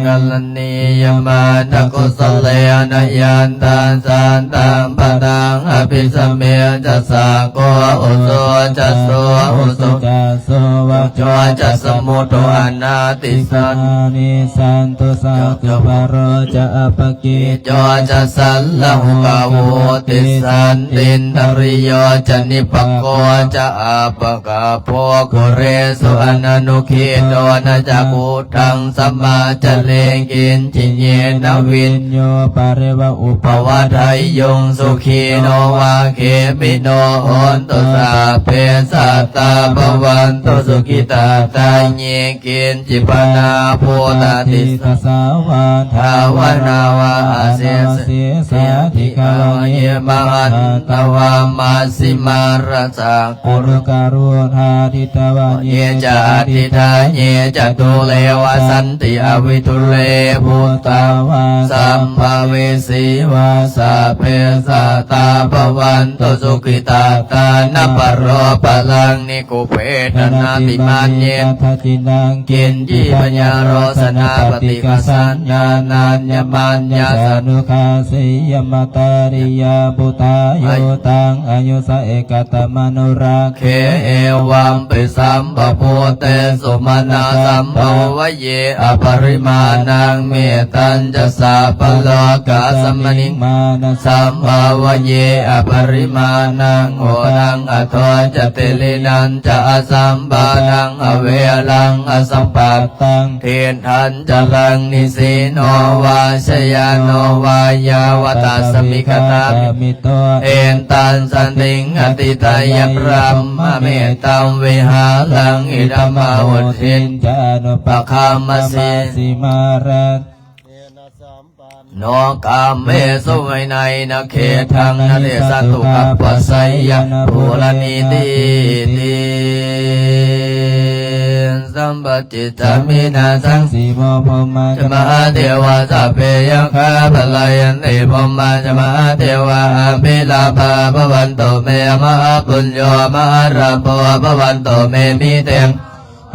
ກະລະນີຍະມານະ ກຸສະເລນະ ຍັນຕັງ ສັດທັງ ປະດັງ ອະພິສະເມຈະ ສັກໂກ ອຸຊຸຈະ ໂສ ອຸຊຸຈະ ໂສ ວະໂຈຈະ ສະມຸດໂທ ອະນາທິສັນ ສານິສັນຕຸ ສັດຕຸປະໂລຈະ ອັບປະກິດ ໂຈຈະ ສັນລະຫຸກະໂຫຕິສັນ ອິນຕະລິໂຍຈະ ນິປະໂກຈະ ອັບປະກະໂພ ກຸເຣສຸ ອະນະນຸກິໂຕນະ ຈັກຂຸດທັງ ສະມາຈະເລ ກິນຈິເຍນະ ວິນໂຍ ປະເຣວະ ອຸປະວາທະຍຸງ ສຸຂີໂນ ວາເຂມິໂນ ໂຫນຕຸ ສັບເພ ສັດຕາ ພະວັນຕຸ ສຸຂິຕາ ຕາຍິ ກິນຈິປະນາ ພຸດທາທິສາ ສາວາ ທາວະນາວາ ອາເສສະ ເສສາ ທິກາວະເຍ ມະຫັນຕະວາ ມັຊຊິມາຣະສາ ອະນຸກະລຸທາທິຕະວະເຍຈະ ອະທິຖາເຍຈະ ດູເລວະສັນຕິ ອະວິດູເລ ພຸດທາວາ ສຳພະເວສີວາ ສັບເພ ສັດຕາ ພະວັນຕຸ ສຸຂິຕາ ຕານະປະໂລ ປະລັງ ນິກຸເພທະນາຕິມານເຍ ທັດທິນັງ ກິນຈິ ພະຍາໂລຊະນາ ປະຕິກະສັນຍາ ນັນຍະມັນຍາ ສະນຸຄາສີຍະ ມະຕາລິຍາ ພຸດທາຍຸຕັງ ອາຍຸສະ ເອກະຕະມະນຸລັກ ເຂ ເອວັມປິ ສຳພະພູເຕສຸ ມະນະສຳພາວະເຍ ອະປະລິມານັງ ເມດຕັນຈະ ສັບພະໂລກາສະມະນິ ມານະສຳພາວະເຍ ອະປະລິມານັງ ໂອທັງ ອະໂທຈະ ທິລິນັນຈະ ອະສຳປານັງ ອະເວລັງ ອະສະປັດຕັງ ທິດ ທັນຈະລັງ ນິສີໂນວາ ຊະຍາໂນວາ ຍາວະຕາສະມິງຄະຕາມິ ເອຕັງສັນຕິງ ອະທິດຖາຍະ ບຣະມະເມຕັງ ວິຫາລັງ ອິດຖະມາຫຸດຖິນຈະ ອະນຸປະຄຳມະສີ ມາຣະ ໂນກາເມສຸ ວິໄນນະເຂດທັງ ນະເຣສະຕຸ ກັບປະໄຊຍະນະພູລະນີຕິຕິ ສຳປະຈິດສາມິນາສັງ ສີໂມ ພົມມາຈະ ມະຫາເທວາ ສັບເພ ຍັກຂາ ພະລາຍັນຕິ ພົມມາຈະ ມະຫາເທວາ ອະພິລາພາ ພະວັນຕຸເມ ມະຫາປຸນໂຍ ມະຫາລາໂພ ພະວັນຕຸເມ ມີເຕ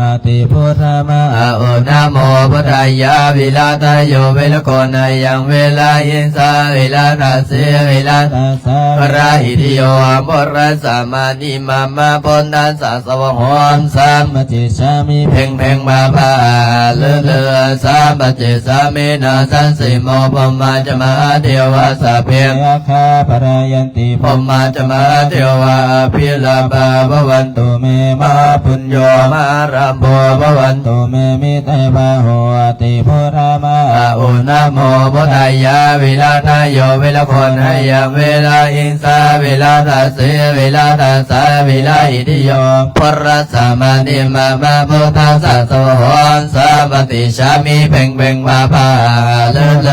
ອະຕິພຸດທະມະຫາອຸນາໂມ ພຸດທາຍາ ວິລາທາໂຍ ວິລະໂກນາຍັງ ວິລາອິນສາ ວິລາທາສີ ວິລາທາສາ ວະລາອິດທິໂຍ ອະໂມຣະສະ ມະນິມະມະ ພຸດທະສະ ສະວະໂຫ ສຳປະຈິດສາມິ ເພັງເພັງ ພາພາ ເລີເລີ ສຳປະຈິດສາມິນາສັງ ສີໂມ ພົມມາຈະ ມະຫາເທວາ ສັບເພ ຍັກຂາ ພະລາຍັນຕິ ພົມມາຈະ ມະຫາເທວາ ອະພິລາພາ ພະວັນຕຸເມ ມະຫາປຸນໂຍ ມະຫາລາ โพ ภะวันตุ เม มิเต บาโห อัตถิ พุทธา มะหาอุ นะโม พุทธายะ วิรัตโย วิรโค นะยัง วิระหิงสา วิรัตสี วิรัตสา วิระอิทธิโย พุทธัสสะ มะ นิ มะ มะ พุทธัสสะ สวะโห สัมปติชฌามิ เพ็งเพ็ง พา พา หา ฤ ฤ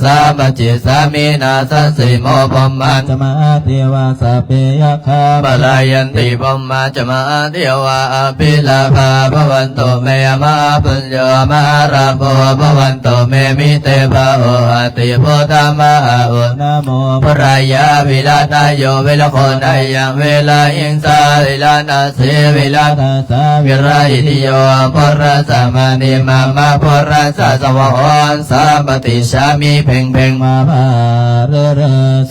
สัมปติชฌามิ นาสังสีโม พรหมา จะ มหาเทวา สัพเพ ยักขา ปะลายันติ พรหมา จะ มหาเทวา อภิลาภา ภะวันตุ เม มหาปุญโญ มหาลาโภ ภะวันตุ เม มิเต บาโห อัตถิ พุทธา มะหาอุ นะโม พุทธายะ วิรัตโย วิรโค นะยัง วิระหิงสา วิรัตสี วิรัตสา วิระอิทธิโย พุทธัสสะ มะ นิ มะ มะ พุทธัสสะ สวะโห สัมปติชฌามิ เพ็งเพ็ง พา พา หา ฤ ฤ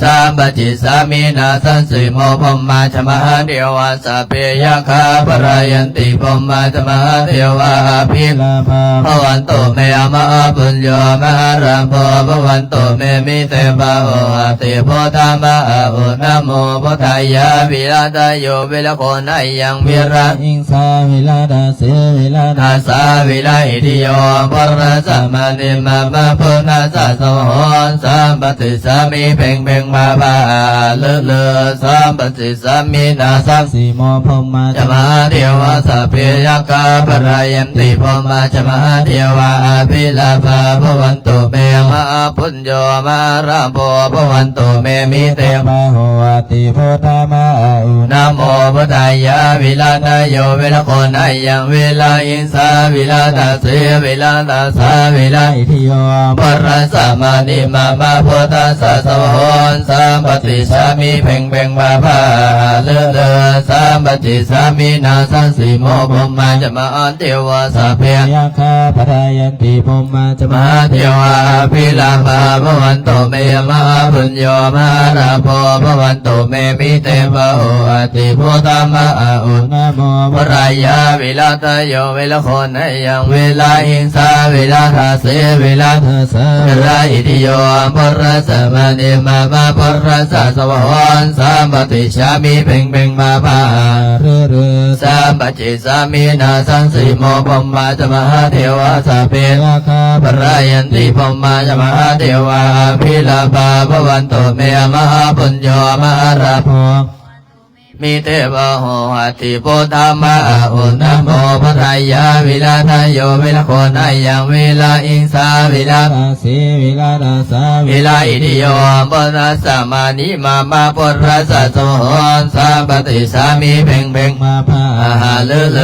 สัมปติชฌามิ นาสังสีโม พรหมา จะ มหาเทวา สัพเพ ยักขา ปะลายันติ พรหมา จะ มหาเทวา อภิลาภา ภะวันตุ เม มหาปุญโญ มหาลาโภ ภะวันตุ เม มิเต บาโห อัตถิ พุทธา มะหาอุ นะโม พุทธายะ วิรัตโย วิรโค นะยัง วิระหิงสา วิรัตสี วิรัตสา วิระอิทธิโย พุทธัสสะ มะ นิ มะ มะ พุทธัสสะ สวะโห สัมปติชฌามิ เพ็งเพ็ง พา พา หา ฤ ฤ สัมปติชฌามิ นาสังสีโม พรหมา จะ มหาเทวา สัพเพ ยักขา ปะลายันติ พรหมา จะ มหาเทวา อภิลาภา ภะวันตุ เม มหาปุญโญ มหาลาโภ ภะวันตุ เม มิเต บาโห อัตถิ พุทธา มหาอุ นะโม พุทธายะ วิรัตโย วิรโค นะยัง วิระหิงสา วิรัตสี วิรัตสา วิระอิทธิโย พุทธัสสะ มะ นิ มะ มะ พุทธัสสะ สวะโห สัมปติชฌามิ เพ็งเพ็ง พา พา หา ฤ ฤ สัมปติชฌามิ นาสังสีโม พรหมา จะ มหาเทวา สัพเพ ยักขา ปะลายันติ พรหมา จะ มหาเทวา อภิลาภา ภะวันตุ เม มหาปุญโญ มหาลาโภ ภะวันตุ เม มิเต บาโห อัตถิ พุทธา มหาอุ นะโม พุทธายะ วิรัตโย วิรโค นะยัง วิระหิงสา วิรัตสี วิรัตสา วิระอิทธิโย พุทธัสสะ มะ นิ มะ มะ พุทธัสสะ สวะโห สัมปติชฌามิ เพ็งเพ็ง พา พา หา ฤ ฤ สัมปติชฌามิ นาสังสีโม พรหมา จะ มหาเทวา สัพเพ ยักขา ปะลายันติ พรหมา จะ มหาเทวา อภิลาภา ภะวันตุ เม มหาปุญโญ มหาลาโภ มิเต บาโห อัตถิ พุทธา มหาอุ นะโม พุทธายะ วิรัตโย วิรโค นะยัง วิระหิงสา วิรัตสี วิรัตสา วิระอิทธิโย พุทธัสสะ มะ นิ มะ มะ พุทธัสสะ สวะโห สัมปติชฌามิ เพ็งเพ็ง พา พา หา ฤ ฤ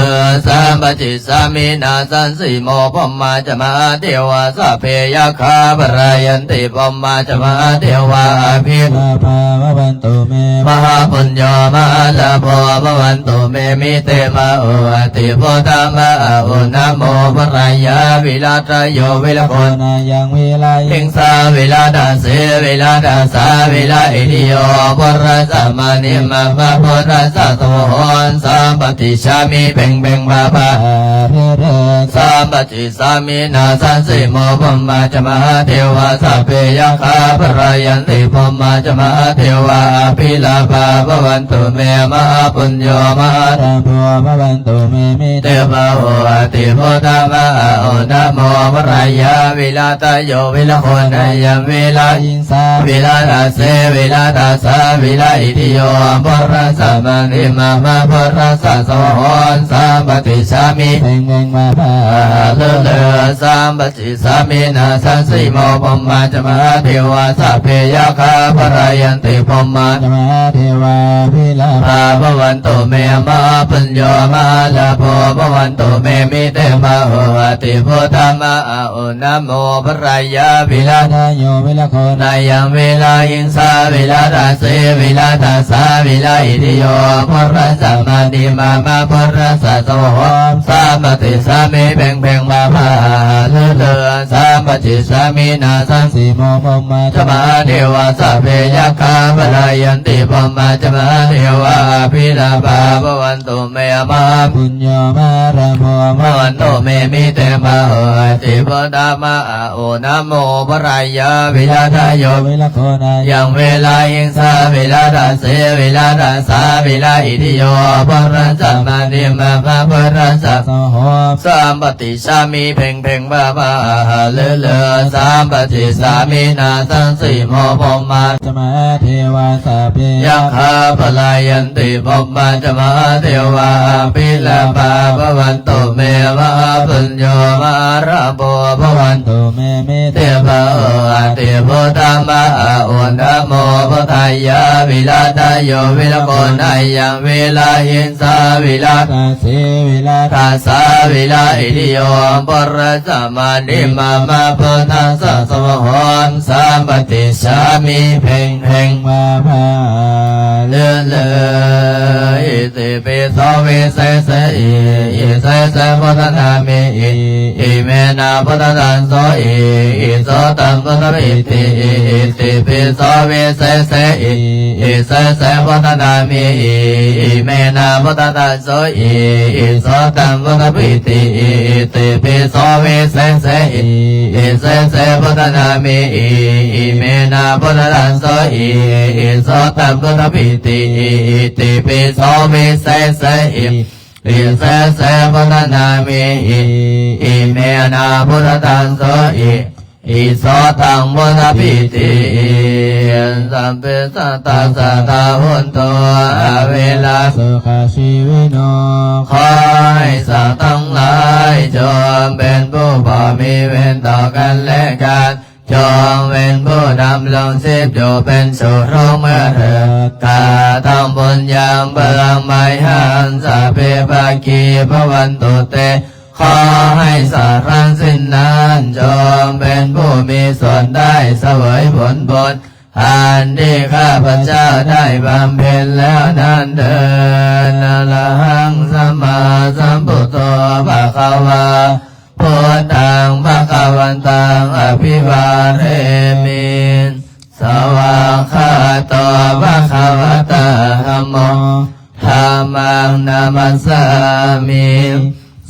สัมปติชฌามิ นาสังสีโม พรหมา จะ มหาเทวา สัพเพ ยักขา ปะลายันติ พรหมา จะ มหาเทวา อภิลาภา ภะวันตุ เม มหาปุญโญ มหาลาโภ ภะวันตุ เม มิเต บาโห อัตถิ พุทธา มหาอุ นะโม พุทธายะ วิรัตโย วิรโค นะยัง วิระหิงสา วิรัตสี วิรัตสา วิระอิทธิโย พุทธัสสะ มะ นิ มะ มะ พุทธัสสะ สวะโห สัมปติชฌามิ เพ็งเพ็ง พา พา หา ฤ ฤ สัมปติชฌามิ นาสังสีโม พรหมา จะ มหาเทวา สัพเพ ยักขา ปะลายันติ พรหมา จะ มหาเทวา อภิลาภา ภะวันตุ เม มหาปุญโญ มหาลาโภ ภะวันตุ เม มิเต บาโห อัตถิ พุทธา มหาอุ นะโม พุทธายะ วิรัตโย วิรโค นะยัง วิระหิงสา วิรัตสี วิรัตสา วิระอิทธิโย พุทธัสสะ มะ นิ มะ มะ พุทธัสสะ สวะโห สัมปติชฌามิ เพ็งเพ็ง พา พา หา ฤ ฤ สัมปติชฌามิ นาสังสีโม พรหมา จะ มหาเทวา สัพเพ ยักขา ปะลายันติ พรหมา จะ มหาเทวา อภิลาภา ภะวันตุ เม มหาปุญโญ มหาลาโภ ภะวันตุ เม มิเต บาโห อัตถิ พุทธา มหาอุ นะโม พุทธายะ วิรัตโย วิรโค นะยัง วิระหิงสา วิรัตสี วิรัตสา วิระอิทธิโย พุทธัสสะ มะ นิ มะ มะ พุทธัสสะ สวะโห สัมปติชฌามิ เพ็งเพ็ง พา พา หา ฤ ฤ สัมปติชฌามิ นาสังสีโม พรหมา จะ มหาเทวา สัพเพ ยักขา ปะลายันติ พรหมา จะ มหาเทวา อภิลาภา ภะวันตุ เม มหาปุญโญ มหาลาโภ ภะวันตุ เม มิเต บาโห อัตถิ พุทธา มหาอุ นะโม พุทธายะ วิรัตโย ວິລະໂກນາຍັງ ວິລະຫິງສາ ວິລະທັດສີ ວິລະທັດສາ ວິລະອິດທິໂຍ ປຸດທັດສະ ມະນິມະມະ ພຸດທັດສະ ໂສໂຫ ສຳປະຕິສາມິ ເພັງເພັງ ພະພະ ອາຫາລືລື ສຳປະຕິສາມິ ນາສັງສີໂມ ພົມມາ ຈະມະເທວາ ສັບເພ ຍັກຂາ ພະລາຍັນຕິ ພົມມາ ຈະມະເທວາ ອະພິລາພາ ພະວັນຕຸເມ ມະຫາປຸນໂຍ ມະຫາລາໂພ ພະວັນຕຸເມ ເມ ເທວາ ອາຕິພຸດທະມະຫາອຸດທະໂມ ພຸດທາຍາ ວິລະທະໂຍ ວິລະໂກນາຍັງ ວິລະຫິງສາ ວິລະທັດສີ ວິລະທັດສາ ວິລະອິດທິໂຍ ປຸດທັດສະ ມະນິມະມະ ພຸດທັດສະ ໂສໂຫ ສຳປະຕິສາມິ ເພັງເພັງ ພະພະ ເລີເລີ ອິຕິປິໂສ ວິເສເສ ອິ ອິເສເສ ພຸດທະນາມິ ອິ ອິເມນະ ພຸດທະທັດໂສ ອິ ອິໂສຕັງ ພຸດທະພິຕິ ອິ ອິຕິປິໂສ ວິເສເສ ອິ ອິເສເສ ພຸດທະນາມິ ອິ ອິເມນະ ພຸດທະທັດໂສ ອິ ອິໂສຕັງ ພຸດທະພິຕິ ອິ ອິຕິປິໂສ ວິເສເສ ອິ ອິເສເສ ພຸດທະນາມິ ອິ ອິເມນະ ພຸດທະທັດໂສ ອິ ອິໂສຕັງ ພຸດທະພິຕິ ອິ ອິຕິປິໂສ ວິເສເສ ອິ ອິເສເສ ພຸດທະນາມິ ອິ ອິເມນະ ພຸດທະທັດໂສ ອິ ອິໂສຕັງ ພຸດທະພິຕິ ສັບເພ ສັດຕາ ສັດທາ ໂຫນຕຸ ອະວິວາ ສຸຂະຊີວິໂນ ຂໍໃຫ້ສັດທັງຫຼາຍ ຈົ່ງເປັນຜູ້ບໍ່ມີເວນຕໍ່ກັນແລະກັນ ຈົ່ງເປັນຜູ້ດຳລົງຊີບຢູ່ເປັນສຸກທຸກເມື່ອເທີ້ນ ກະທັງບຸນຍັງເບື້ອງໄມຫັງ ສັບເພ ພາຄີ ພະວັນຕຸ ເຕ ຂໍໃຫ້ສັດທັງສິ້ນນັ້ນ ຈົ່ງເປັນຜູ້ມີສ່ວນໄດ້ສະເຫວີຍຜົນບຸນ ອັນທີ່ຂ້າພະເຈົ້າໄດ້ບຳເພັນແລ້ວນັ້ນເທີ້ນ ອະລະຫັງ ສຳມາສຳພຸດໂທ ພະຄະວາ ພຸດທັງ ພະຄະວັນຕັງ ອະພິວາເທມິ ສະວາກຂາໂຕ ພະຄະວະຕາ ທຳໂມ ທຳມັງ ນະມັດສາມິ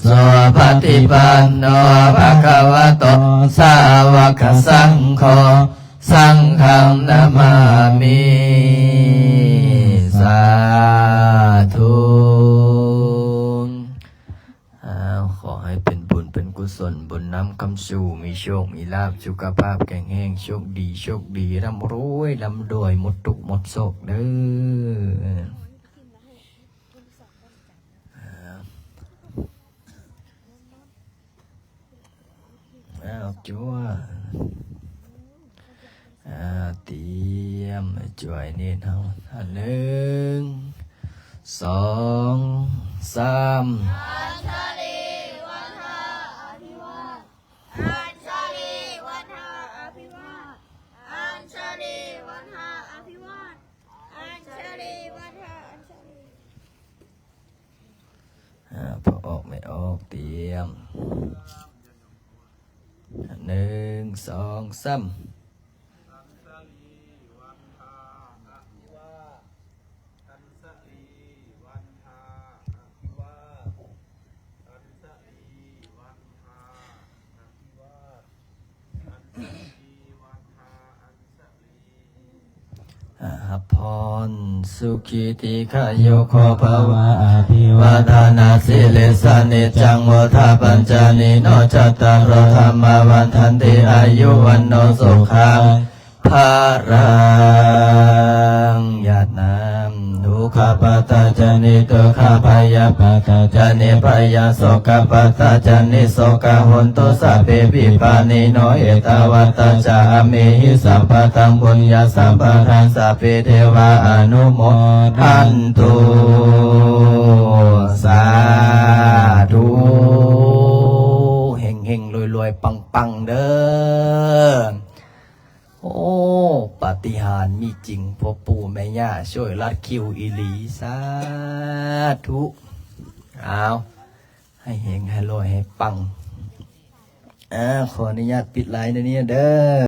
ສຸປະຕິປັນໂນ ພະຄະວະໂຕ ສາວະກະສັງໂຄ ສັງຄັງ ນະມາມິ ສາທຸ. ອ້າວ ຂໍໃຫ້ເປັນບຸນເປັນກຸສົນ ບຸນນຳຄຳຊູ ມີໂຊກມີລາບ ສຸຂະພາບແຂງແຮງ ໂຊກດີ ໂຊກດີ ຮ່ຳລວຍ ຮ່ຳລວຍ ໝົດທຸກໝົດໂສກເດີ້. ອ້າວ ຈົວ ອ່າ ຕຽມ ຈວຍເນນເຮົາ ໜຶ່ງ ສອງ ສາມ. ອັນຊະລີວັນທາອະພິວາດ ອັນຊະລີວັນທາອະພິວາດ ອັນຊະລີວັນທາອະພິວາດ ອັນຊະລີວັນທາ ອັນຊະລີ ອ່າ ພໍ່ອອກແມ່ອອກ ຕຽມ ໜຶ່ງ ສອງ ສາມ. ອັນຊະລີວັນທາອະພິວາດ ອັນຊະລີວັນທາອະພິວາດ ອັນຊະລີວັນທາອະພິວາດ ອັນຊະລີວັນທາ ອັນຊະລີ ອາ ຮັບພອນ ສຸຂີ ດີຄາຍຸ ໂຄ ພະວະ ອະພິວາທະນະສີລິສະ ນິດຈັງ ວຸດທາ ປັນຈາ ນິໂນ ຈັດຕາໂລ ທຳມາ ວັດທັນຕິ ອາຍຸ ວັນໂນ ສຸຂັງ ພະລັງ. ຢາດນ້ຳ ທຸກຂະປັດຕາຈະ ນິທຸກຂະ ພະຍາປັດຕາຈະ ນິພະຍາ ໂສກະປັດຕາຈະ ນິໂສກະ ໂຫນຕຸ ສັບເພ ວິປານິໂນ ເອຕາວັດຕາຈະ ອາເມຫິ ສັບພະທັງ ບຸນຍະສຳປະທາ ສັບເພ ເທວາ ອະນຸໂມທັນຕຸ ສາທຸ. ເຮັງໆ ລວຍໆ ປັງໆ ເດີ້. ໂອ້ ປາຕິຫານມີຈິງ ພໍ່ປູ່ແມ່ຍ່າຊ່ວຍລັດຄິວອີ່ຫຼີ ສາທຸ. ອ້າວ ໃຫ້ເຮັງ ໃຫ້ລວຍ ໃຫ້ປັງ. ອາ ຂໍອະນຸຍາດປິດໄລຟ໌ແນວນີ້ເດີ້.